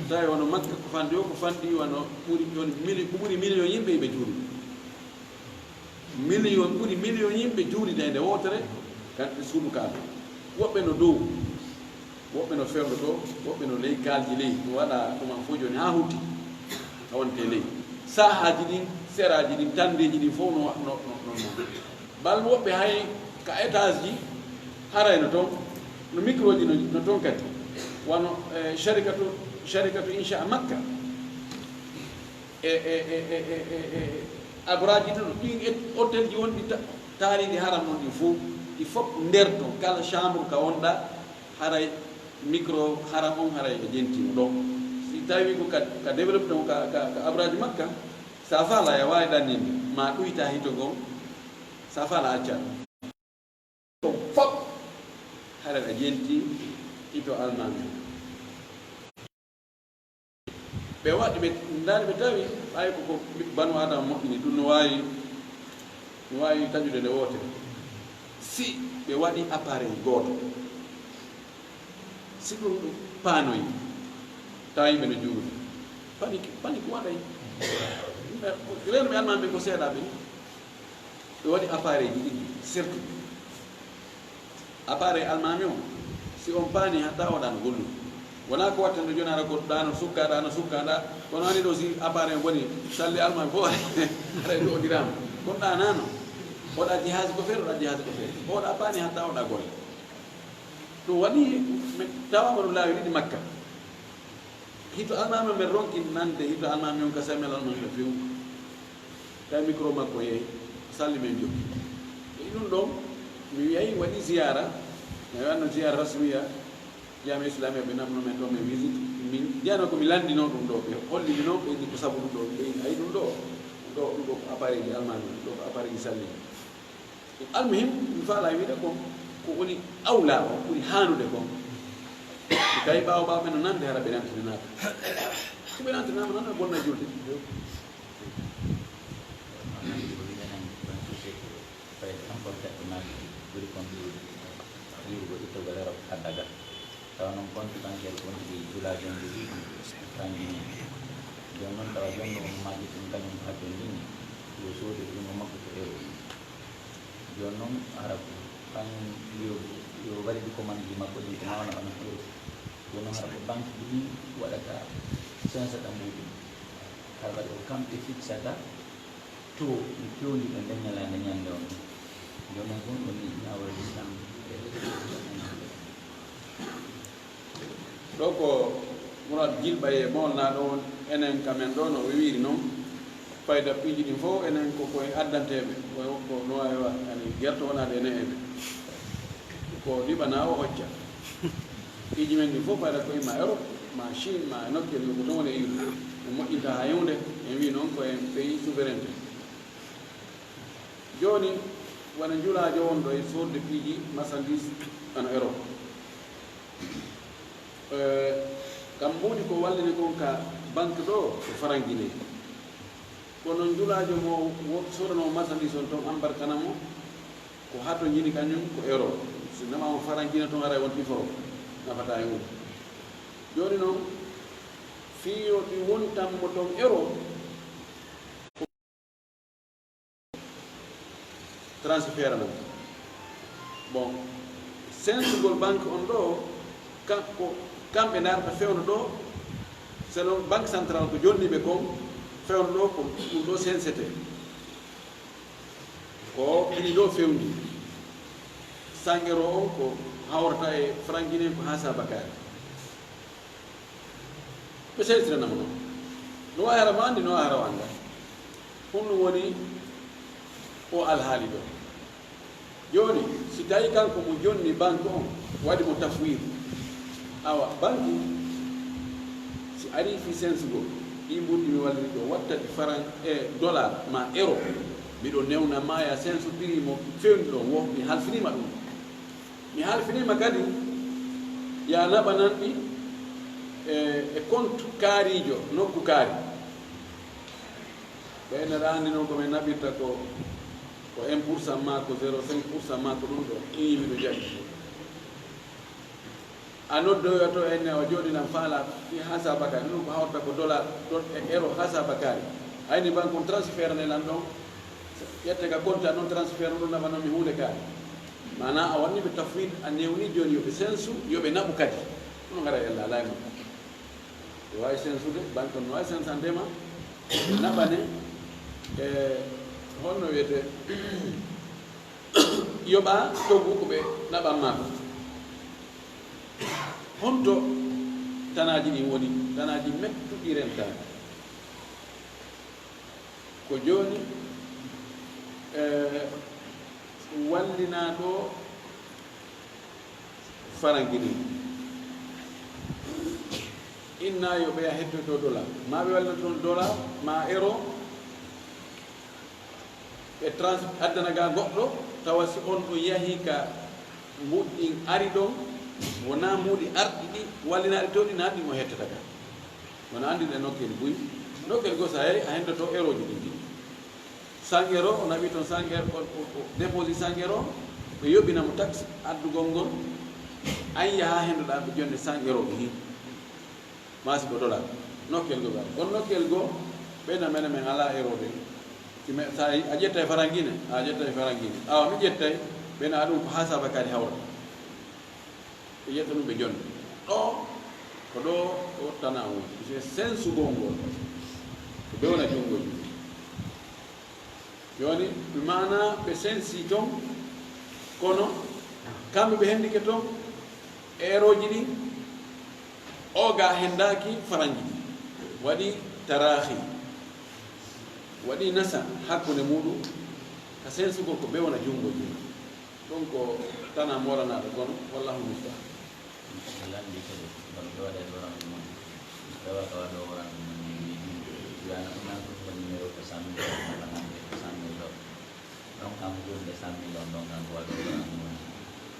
Tawi wano Makka ko fandi o, ko fandi wano ɓuri, woni mili-, ko ɓuri miliyon yimɓe ɓe juulu. Miliyon, ɓuri miliyon yimɓe juulide e nde wootere, kan suudu Kaaba. Woɓɓe no dow, woɓɓe no fewndo to, woɓɓe no ley kaalji ley, no waɗa ɗuman fof jooni haa huuti. A wonte ley. Saahaaji ɗin, seraaji ɗin, tanndeeji ɗin fof no, no, no, no, no. Bal woɓɓe hay ka étage ji, haray no toon, no micro ji no, no toon kadi. Wano, eh, sharikatu, sharikatu Insha Makka. E, e, e, e, e, e, e, abraaji ɗin, ɗin e hôtel ji wonɗi ta-, taariiɗi haram noon ɗin fof, ɗi fof nder toon, kala chambre ka wonɗa, haray micro haram on, haray e jenti mo ɗon. Si tawi ko ka, ka développé on ka, ka, ka abraaji Makka, sa faala ya waawi ɗanninde, ma ɗuyta hito ngon, sa faala acca. Ɗum fof, hara aɗa jenti hito almaami. Ɓe waɗi, ɓe ndaari, ɓe tawi ɓay ko, ko banu Adama moƴƴini, ɗum no waawi, no waawi taƴude nde wootere. Si ɓe waɗi appareil gooto, si ɗum ɗum paanoyi, tawi ɓe no juulude. Panique, panique waɗay. Yimɓe, reenuɓe almaami ɓe ko seeɗa ɓe. Ɓe waɗi appareil ji ɗiɗi, surtout appareil almaami on, si on paani hatta oɗa no gollude. Wonaa ko watta no jooni ara goɗɗo ɗa no sukka, ɗa no sukka, ɗa. Kono ani ɗo si appareil on boni, salli almaami fof haray ɗo o dirama. Kono ɗa nano, oɗa jihaasi ko feere, oɗa jihaasi ko feere. Oɗa paani hatta oɗa golle. Ɗum waɗi, mi tawama ɗum laawi ɗiɗi Makka. Hito almaami on men ronki nande, hito almaami on ka samel almaami on few. Tawi micro makko yehi, salli men jokki. E ɗum ɗon, mi yahi waɗi ziyara, mi wanno ziyara rasmiya, Jaami'a Islamiya ɓe namno men ɗo, men visite. Min jeyano ko mi lanndino ɗum ɗo, ɓe holli mi noon, ɓe inni ko sabu ɗum ɗo, ɓe inni, "Ay, ɗum ɗo, ɗum ɗo, ɗum ɗo ko appareil ji almaami, ɗum ɗo ko appareil ji salli." Almuhim, mi faala wiide ko, ko woni awla o, ɓuri haanude ko. So tawi ɓaawo ɓaawo ɓe no nande, hara ɓe nantinanaaka. So ɓe nantinanaama noon, no bonna julde. Fayde tan ko tedde maaki ɓuri kon ɗi wi'ugo ittogol e rok addaga. Tawa noon compte bancaire kon ɗi julaajo on ɗi franc guinéen. Jooni noon tawa jooni ɗo omo majji ɗum kañum ko hajjo ndini yo soodi ɗum o makko ko euro. Jooni noon hara ko kañum yo, yo valide commande ji makko ɗin ko mawna ɓana euro. Jooni noon hara ko banque ji ɗin waɗata cinq cents mbuuɗi. Hara kadi ko kamɓe fixata to mi fewndi ɓe nden ñalaande ñande on. Jooni noon ɗum ɗon ni nawal lislam. Ɗo ko Murad Jilɓa e Mawlana ɗo, enen ka men ɗo no wiiri noon, fayda piiji ɗin fof enen ko koye addanteeɓe, ko, ko no waawi wa-, yani, gerto wonaade enen e ɓe. Ko liɓana o hocca. Piiji men ɗin fof fayda ko imma Europe, ma Chine, ma e nokkeli ko toon woni e yimɓe. Ɓe moƴƴinta haa huunde, en wii noon ko en pays souveraineté. Jooni, wona njulaajo wonɗo e soodde piiji, marchandise, ana Europe. Eh, kam mbuuɗi ko wallini kon ka banque ɗo, ko farangine. Kono njulaajo mo wo-, soodanoo marchandise on toon, ambarkana mo, ko haa to njini kañum ko euro. Si nama mo farangine toon, haray wonti foro, nafataa e mum. Jooni noon, fii yo ɗi wontan mo toon euro, transfert non. Bon, sensugol banque on ɗo, kam-, ko kamɓe ndaarata fewndo ɗo, selon banque centrale ko jonni ɓe kon, fewndo ɗo ko ɗum ɗo sensete. Ko kini ɗo fewndi. Cent euro on ko hawrata e franc guinéen ko haa sabakaare. Ɓe seytiranama noon. No waawi hara mo anndi, no waawi hara o annda. Ɗum ɗum woni o alhaali ɗo. Jooni, si tawi kanko mo jonni banque on, waɗi mo tafwid. Awa, banque, si ari fii sensugol, ɗi mbuuɗi mi walliri ɗo, watta ɗi faran e dollar ma euro. Miɗo newna ma ya sensu prix mo fewni ɗon wo, mi halfiniima ɗum. Mi halfiniima kadi ya naɓanan ɗi e, e compte kaariijo, nokku kaari. Ɓeyna raandi noon ko min naɓirta ko, ko un pour cent maa ko zéro cinq pour cent maa ko ɗum ɗo, ii miɗo jaɓi. A noddoyo to enne o jooɗi lan faala fi hasaba kaari, ɗum ko hawta ko dollar, to e euro hasaba kaari. Ayni banque on transfert ne lan ɗon, ƴette ka compte an ɗon transfert ɗum naɓa noon mi huunde kaari. Maanaa a wanni ɓe tafwid, a newni jooni yo ɓe sensu, yo ɓe naɓu kadi. Ɗum ngara e Allah, alaa e makko. Ɓe waawi sensude, banque on no waawi sensande ma, naɓane, e honno wiyetee, yoɓa togu ko ɓe naɓan ma ko. Honto tanaaji ɗin woni? Tanaaji mettuɗi rentaani. Ko jooni, e, wallinaa ɗo faranki ɗin. Inna yo ɓe ya hettoy to dollar. Ma ɓe wallina toon dollar, ma euro, ɓe trans-, addana ga goɗɗo, tawa si on ɗum yahii ka mbuuɗi ɗin ari ɗon, wonaa mbuuɗi arɗi ɗi, wallinaaɗi to ɗi, naa ɗin o hettata ga. Wona anndi ɗe nokkel buy. Nokkel goo, so a yahi, a henndoto euro ji ɗin ɗi. Cent euro, o naɓi toon cent euro, o, o, o déposi cent euro, ɓe yoɓina mo taxe addugol ngol, an yaha henndoɗaa ɓe jonde cent euro ɓe hii. Maa si ko dollar. Nokkel goo ɓe. On nokkel goo, ɓeyna mene men alaa euro de. Si me, sa a ƴettay farangi ne, a ƴettay farangi ne. Awa mi ƴettay, ɓeyna ɗum ko hasaba kadi hawra. Ɓe ƴetta ɗum ɓe jonde. Ɗo, ko ɗo, ɗo tana on woni. C'est sensugol ngol. Ko ɓe wona junngo junngo. Jooni, ɓe maana ɓe sensi toon, kono kamɓe ɓe henndike toon, eerooji ɗin, o ga henndaaki faranji ɗin. Waɗi taraahi, waɗi nasa hakkunde muuɗum, ka sensugol ko ɓe wona junngo junngo. Ɗum ko tana moolanaaɗo kono, wallahu musta'an. Ko lanndi ko ɗum, kono ɓe waɗa e orange mum. Ɓe waɗa waɗa orange mum, ni, ni, ni. Wiyana ɗum nan ɗum ko numéro ko cent mille, ko cent mille, ko cent mille ɗo. Donc, am ko wonde cent mille on, donc, am ko waɗa orange mum.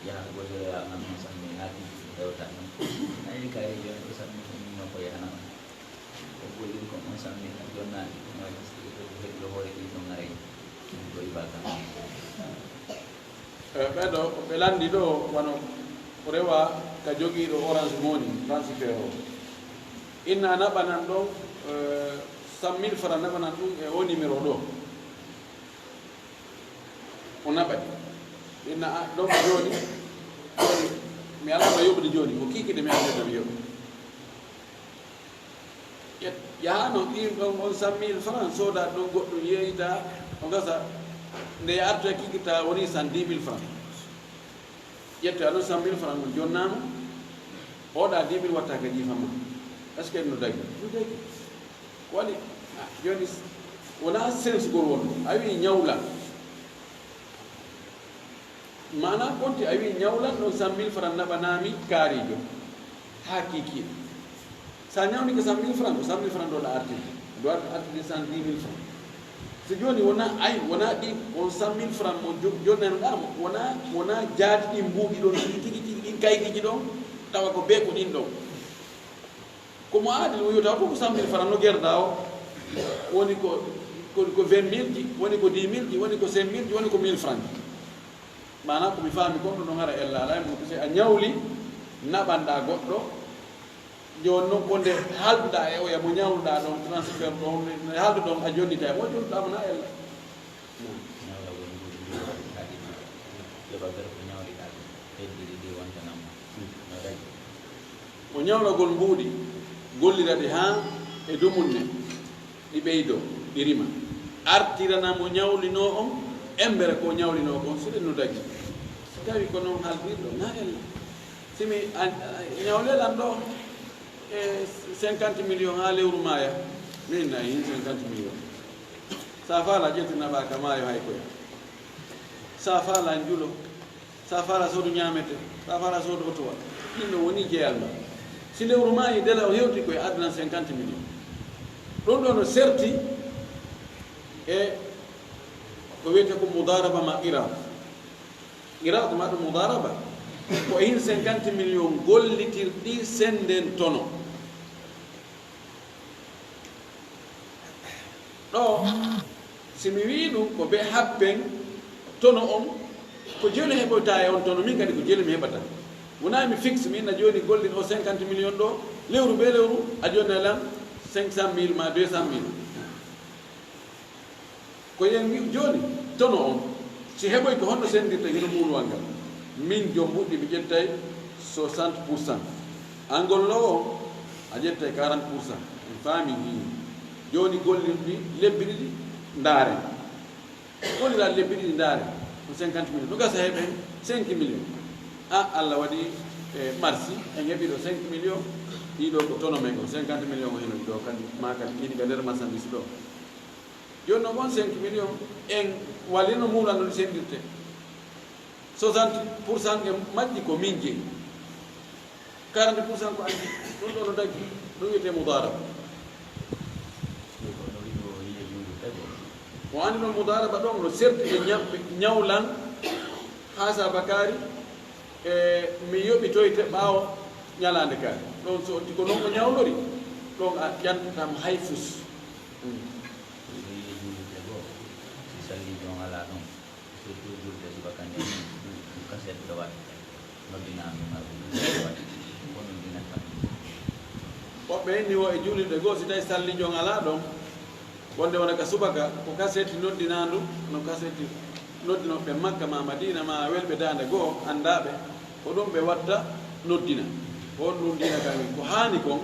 Yaha ko gollira am ɗum cent mille, haa tigi hewta ɗum. Ayi, kay, jooni ko cent mille ko min ko yahana on. Ko gollin ko on cent mille, a jonnaani, no waɗi ko heɓi hoore ɗin ɗon aray. Ɗum ko ibaka. E, ɓeɗo, ko ɓe lanndi ɗo, wano ko rewa ka jogiiɗo Orange Money, transfert o. Inna naɓanan ɗon, e, cent mille francs naɓanan ɗum e o numéro ɗo. O naɓani. Inna, a, ɗon ko jooni, jooni, mi alaa ma yoɓude jooni, ko kiikiiɗe mi alaa mi yoɓa. Ƴet-, yaha noon, ɗin ɗon on cent mille francs, sooda ɗon goɗɗum, yeeyta, o gasa, nde artoya kiikita woni cent dix mille francs. Ƴettoya noon cent mille francs, on jonnaama, oɗa dix mille watta ka jiifa ma. Est-ce que no dagi? No dagi. Ko waɗi? Ah, jooni, wonaa sensugol won, a wii ñawlan. Maanaa konti a wii ñawlan ɗon cent mille francs naɓanaami kaariijo. Haa kiikiiɗe. So a ñawnike cent mille francs, ko cent mille francs ɗo ɗa artirde. Ɗo artirde cent dix mille francs. So jooni wonaa ay, wonaa ɗi, on cent mille francs mo jo-, jonnanoɗaa mo, wonaa, wonaa jaati ɗin mbuuɗi ɗon tigi, tigi, tigi, ɗin kaydiiji ɗon, tawa ko bee ko ɗin ɗon. Ko mo aadil o wi'ata fof ko cent mille francs no gerda o. Woni ko, ko, ko vingt mille ji, woni ko dix mille ji, woni ko cinq mille ji, woni ko mille francs ji. Maanaa ko mi faami kon ɗum no ngara ella alaa e mum, si a ñawli, naɓanɗaa goɗɗo, jooni noon ko nde haalduɗaa e oya mo ñawluɗaa ɗon, transfert ɗon, nde haalduɗon a jonnita e mo, jonnduɗaa mo na ella. Naam. Ñawlagol mbuuɗi mbuuɗi haa ɗiɗi. Yoɓa nder ko ñawliɗaa ɗum, heddiɗi ɗi wontanan mo. No dagi. Ko ñawlagol mbuuɗi, gollira ɗi haa e dumunne. Ɗi ɓeydoo, ɗi rima. Artirana mo ñawlinoo on, embere ko ñawlinoo kon, si ɗen no dagi. Si tawi ko noon haldirɗo, na ella. Si mi a, a, ñawlelan ɗo e cinquante millions haa lewru maaya, min nayi hin cinquante millions. Sa faala ƴetti naɓa ka maayo hay koya. Sa faala njulo. Sa faala soodu ñaamete, sa faala soodu otowa. Ɗin no woni jeyal ma. Si lewru maayi, dela o hewti koye aduna cinquante millions. Ɗum ɗo no serti e Ko wiyetee ko mudaraba ma qiraat. Qiraat ma ɗum mudaraba. Ko e hin cinquante millions gollitirɗi sennden tono. Ɗo, si mi wii ɗum ko be happen tono on, ko jelu heɓoyta e on tono, min kadi ko jelu mi heɓata. Wonaa mi fixe, mi inna jooni gollin o cinquante millions ɗo, lewru be lewru, a jonna lan cinq cent mille ma deux cent mille. Ko yen ngi'u jooni, tono on, si heɓoy ko honno senndirta hino muuluwal ngal. Min jom mbuɗɗi mi ƴettay soixante pour cent. An golloowo on, a ƴettay quarante pour cent. En faami ni. Jooni gollirɗi lebbi ɗiɗi ndaare. Gollira lebbi ɗiɗi ndaare. Ko cinquante millions. No gasa heɓen cinq millions. A Alla waɗi e marsi, en heɓi ɗo cinq millions. Ɗiɗo ko tono men ko cinquante millions ko hino ɗo kadi, ma kadi ɗiɗi ka nder marchandise ɗo. Jooni noon on cinq millions en walino muula no senndirte. Soixante pour cent e majji ko min jeyi. Quarante pour cent ko anndi. Ɗum ɗo no daggi. Ɗum wiyetee mudaraba. Ko anndi noon mudaraba ɗon no serti e ñam-, ñawlan haa sabakaari e mi yoɓitoyte ɓaawo ñalaande kaari. Ɗon so otti ko noon o ñawlori, ɗon a ƴantataa mo hay fus. Mm. Ko yiɗi juulirde goo, si salliijo on alaa ɗon, surtout juulde subaka nden, ɗum kaset ɗo waɗ, noddinaa ɗum ar ɗum waɗ, ko noddinat tan. Woɓɓe inni wo e juulirde goo, si tawi salliijo on alaa ɗon, wonde wona ka subaka, ko kaseti noddinaandu, no kaseti noddinooɓe Makka ma Madiina ma welɓe daande goo, anndaaɓe, ko ɗum ɓe watta noddina. Ko on noddina ka ko haani kon,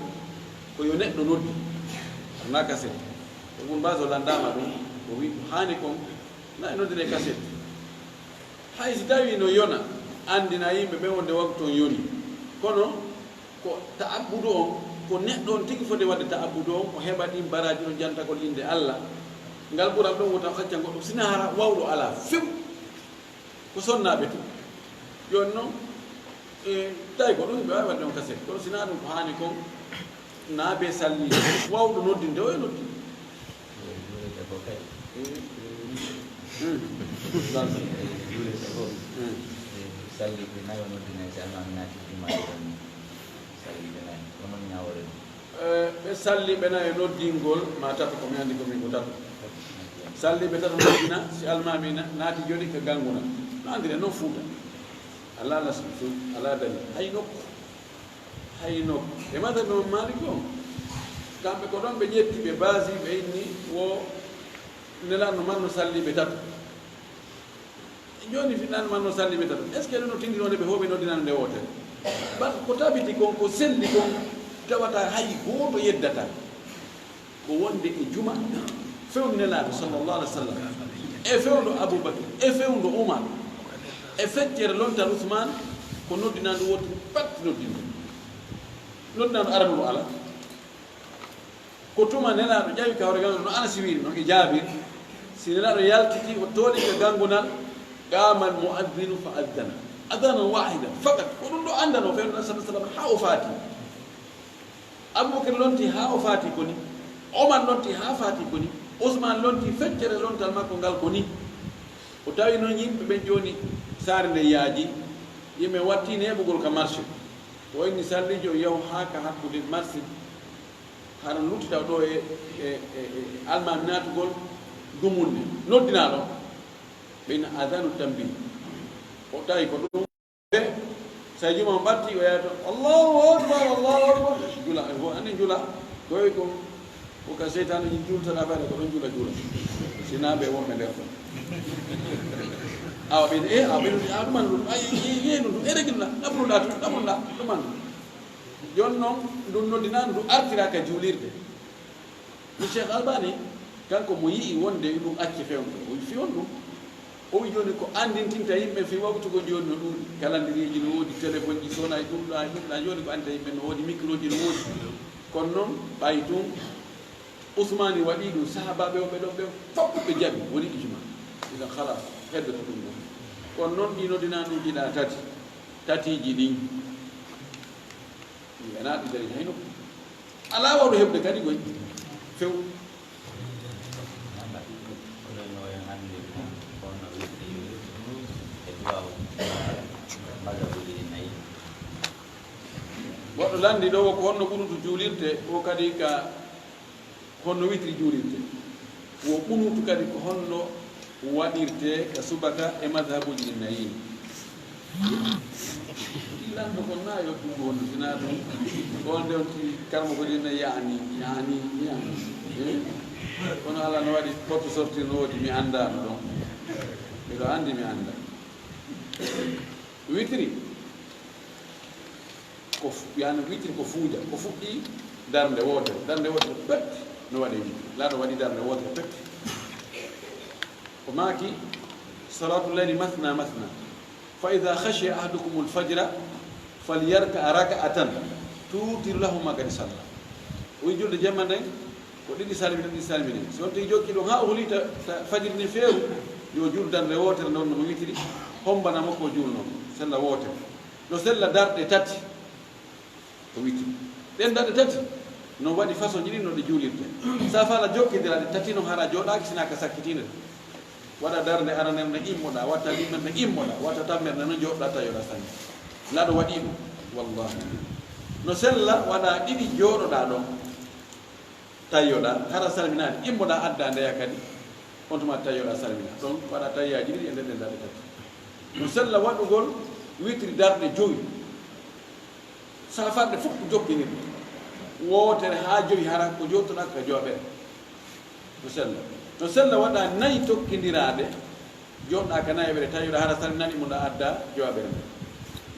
ko yo neɗɗo noddi. Wonaa kaseti. Ibn Baz o lanndaama ɗum, o wi'i ko haani kon, na e noddire kaset. Hay si tawii no yona, anndina yimɓe ɓen wonde waktu on yoni. Kono ko ta'abbudu on, ko neɗɗo on tigi foti waɗde ta'abbudu on, o heɓa ɗin baraaji ɗon jantagol innde Alla. Ngal ɓural ɗon wota o acca goɗɗo, sina hara wawɗo alaa few. Ko sonnaaɓe tun. Jooni noon, e, tawi ko ɗum ɓe waawi waɗde on kaset. Kono sina ɗum ko haani kon, naa be salli, wawɗo noddinde, o e noddi. Juulirde ko kadi. Mm. Juulirde ko. Mm. E, salli ɓe nayo noddina e salmami naati jumaare. Salli ɓe nayo. Ko non ñaawore ɗum. E, ɓe salli ɓe nayo noddingol ma tato, ko mi anndi ko min ko tato. Salli ɓe tato noddina, si almami na-, naati joni ka ganngunal. No anndire noon Fuuta. Alaa nasbu few, alaa dali. Hay nokku. Hay nokku. E madhab Imam Malik on, kamɓe ko ɗon ɓe ƴetti, ɓe baasi, ɓe inni wo Nelaaɗo no manno salliiɓe tato. Jooni fi Nelaaɗo manno salliiɓe tato. Est-ce que ɗum no tindinoo nde ɓe fow ɓe noddinano nde wootere? Bal ko tabiti kon, ko selli kon, tawata hay gooto yeddataa. Ko wonde e juma fewndo Nelaaɗo sallallahu alaihi wasallam, e fewndo Abubakar, e fewndo Umar, e feccere lontal Usman, ko noddinandu wootere pat noddindu. Noddinandu arano no ala. Ko tuma Nelaaɗo ƴawi ka hoore ganngal no Anas wiiri no e Jaabir, si Nelaaɗo yaltiti o tooli ka ganngunal, qaamal mu'adhdhinu fa adhdhana. Adhanan wahidan faqat. Ko ɗum ɗo anndano fewndo sallallahu alaihi wasallam haa o faati. Abubakar lonti haa o faati ko ni, Omar lonti haa faati ko ni, Usman lonti feccere lontal makko ngal ko ni. O tawi noon yimɓe ɓen jooni saare nde yaaji, yimɓe watti neeɓugol ka marché. O inni salliijo yahu haa ka hakkunde marché, hara luttita ɗo e, e, e, e almaami naatugol dumunne. Noddinaa ɗo, ɓe inni adhanu tanbih. O tawi ko ɗum. Sa juma on ɓatti, o yaha to, "Allahu akbar, Allahu akbar." Jula, e fo, anndi jula. Koy ko, ko ka seytaane ji jultata fayda ko ɗon jula, jula. Sina ɓe wonɓe nder ɗon. Awa ɓen, e, awa ɓen, a ɗuman ɗum, ay, e, e, ɗum, e, regil na, ɗaɓruɗa tun, ɗaɓruɗa, ɗuman ɗum. Jon non, ɗum noddina, ɗum artira ka juulirde. Mi Cheikh Albani, kanko mo yi'i wonde ɗum acci fewndo, o fi on ɗum. O wi jooni ko anndintinta yimɓe fii waktu ko jooni no ɗuuɗi. Kalandiriiji no woodi, telefonji sonay ɗum ɗo, ɗum ɗo, jooni ko anndinta yimɓe no woodi, mikroji no woodi. Kono noon, ɓay tun, Usmaani waɗi ɗum, sahaabaaɓe o ɓe ɗon ɓe fof ɓe jaɓi, woni ijma. Idan khalas, heddoto ɗum ɗon. Kono noon, ɗi noddinaa ɗum ɗiɗa tati, tatiiji ɗin. Ɗi wonaa ɗi dari hay nokku. Alaa wawɗo heɓde kadi koy few. Lanndi ɗo, ko honno qunuutu juulirte, o kadi ka honno witri juulirte. Wo qunuutu kadi ko honno waɗirte ka subaka e madhabuuji ɗin nayi. Lanndo kon na yo ɗum honno, sina ɗum. On nde on ti karmo ko ɗin yaani, yaani, yaani. Eh? Kono Allah no waɗi porte sortir no woodi, mi anndaano ɗon. Miɗo anndi, mi annda. Witri. Ko fu-, yani witri ko fuuja, ko fuɗɗi darnde wootere, darnde wootere pet no waɗe witri. Laaɗo waɗi darnde wootere pet. O maaki, "Salatu layli mathna mathna. Fa idha khashiya ahadukumul fajra, falyarka raka'atan tutiru lahu ma qad salla." O wi julde jemma nden, ko ɗiɗi salmine, ɗiɗi salmine. Si on tigi jokki ɗon haa o huli ta, ta fajiri ni feeru, yo jul darnde wootere nde wonno mo witiri, hombana mo ko julno, sella wootere. No sella darɗe tati, o witiri. Ɗen darɗe tati, no waɗi façon ji ɗin no ɗe juulirte. Sa fala jokkindira ɗe tati no hara jooɗaaki sina ka sakkitiinde. Waɗa darnde aranere nde immoɗa, watta ɗiɗmere nde immoɗa, watta tammere nde no jooɗoɗa tawi yoɗa sanne. Laaɗo waɗi ɗum, wallahi. No sella waɗa ɗiɗi jooɗoɗa ɗon. Tawi yoɗa, hara salminaani, immoɗa adda ndeya kadi, on tuma tawi yoɗa salmina. Ɗon waɗa tayyaaji ɗiɗi e nder ɗen darɗe tati. No sella waɗugol witri darɗe jowi. Safarɗe fof ko jokkinirɗe. Wootere haa jowi hara ko jottoɗa ka jowaɓere. No sella. No sella waɗa nayi tokkindiraaɗe, joɗɗa ka nayi ɓere, tawi yoɗa hara salminaani immoɗa adda jowaɓere nde.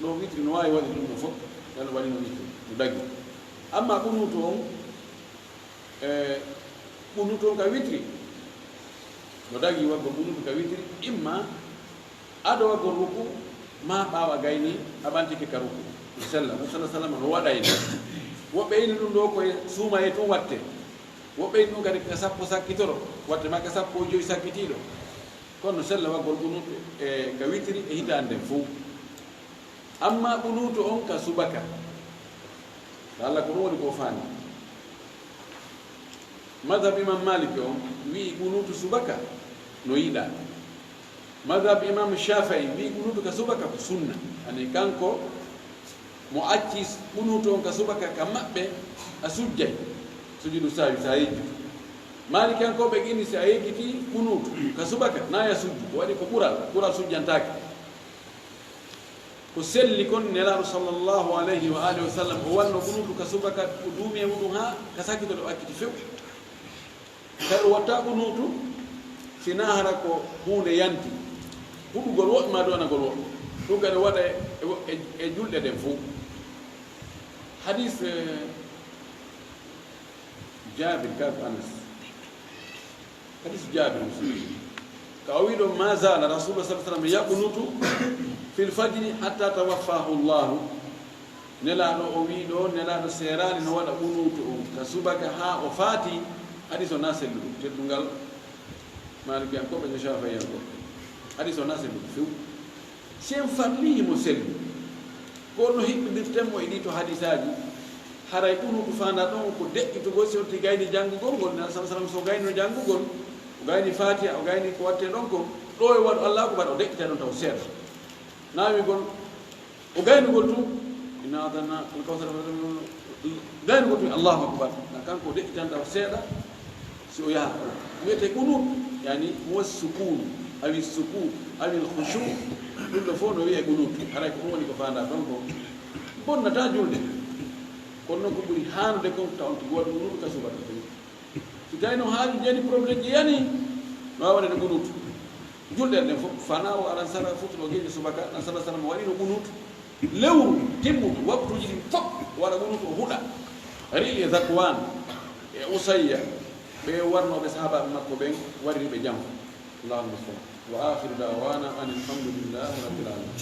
No witri no waawi waɗi ɗum ɗo fof, tan waɗi no witri, no dagi. Amma qunuutu on, E, qunuutu on ka witri. No dagi waggol qunuutu ka witri, imma ado waggol ruku, ma ɓaawo a gayni a ɓantike ka ruku. No sella, no sella sallama no waɗayno. Woɓɓe ini ɗum ɗo koye suumaye tun watte. Woɓɓe ini ɗum kadi ka sappo sakkitoro, watte ma ka sappo jowi sakkitiiɗo. Kono no sella waggol qunuutu e ka witri e hitaande nden fow. Amma qunuutu on ka subaka, Allah ko ɗum woni ko faami. Madhab Imam Maliki on wi'i qunuutu subaka no yiɗaa. Madhab Imam Shafi'i wi'i qunuutu ka subaka ko sunna. Ani kanko mo acci qunuutu on ka subaka ka maɓɓe a sujjay. Sujudu sahwi sa yejjiti. Maliki an ko ɓe qini si a yejjiti qunuutu ka subaka na ya sujju. Ko waɗi ko ɓural, ɓural sujjantaake. Ko selli kon, Nelaaɗo sallallahu alayhi wa alihi wa sallam, o wanno qunuutu ka subaka, o duumi e muɗum haa ka sakkito ɗo acciti few. Kadi o watta qunuutu, si na hara ko huunde yanti, huɗugol woɗɗo ma duwanagol woɗɗo. Ɗum kadi waɗa e, e, e, e julɗe ɗen fow. Hadis, eh, Jabir ka ko Anas. Hadis Jabir Muslim. Ka o wiɗo, "Ma zala Rasulullah sallallahu alaihi wasallam yaqunutu fil fajri hatta tawaffahu Allah." Nelaaɗo o wiɗo, Nelaaɗo seeraani no waɗa qunuutu on ka subaka haa o faati. Hadis o na selluɗo, teddungal Malikiyankooɓe e Shafi'iyankooɓe. Hadis o na selluɗo few. Si en farlii mo selli, ko no hiɓɓindirten mo e ɗii to hadisaaji? Haray qunuutu faandaa ɗon ko deƴƴitugol, si o ti gayni janngugol ngol, Nelaaɗo sallallahu alaihi wasallam so gayni no janngugol, o gayni Faatiha, o gayni ko wattee ɗon ko, ɗo e waɗu Allahu akbar, o deƴƴita ɗon taw seeɗa. Naawigol, o gaynugol tun, "Inna a'taynaaka al-kawsar", gaynugol tun, "Allahu akbar." Na kanko o deƴƴitanta o seeɗa, si o yaha. Wiyete qunut, yani, huwa sukun, awi sukun, awi al-khushu. Ɗum ɗo fof no wiye qunut. Haray ko ɗum woni ko faandaa ɗon ko. Bonnataa julde. Kono noon ko ɓuri haanude kon, taw on ko waɗu qunut ka subaka. Si tawi no haaju jeeni, problème ji yani, no waawa waɗude qunuutu. Julɗe ɗen fof, fana o aran sara futuɗo geeƴe subaka, na sala sala mo waɗino qunuutu. Lewru timmuɗo, waktuuji ɗin fof, waɗa qunuutu, o huɗa. Ri'i e Zakwan, e Usayya, ɓe warnooɓe sahaabaaɓe makko ɓen, wariri ɓe jam. Allahu musta'an. Wa akhiru da'wana anil hamdulillahi rabbil alamin.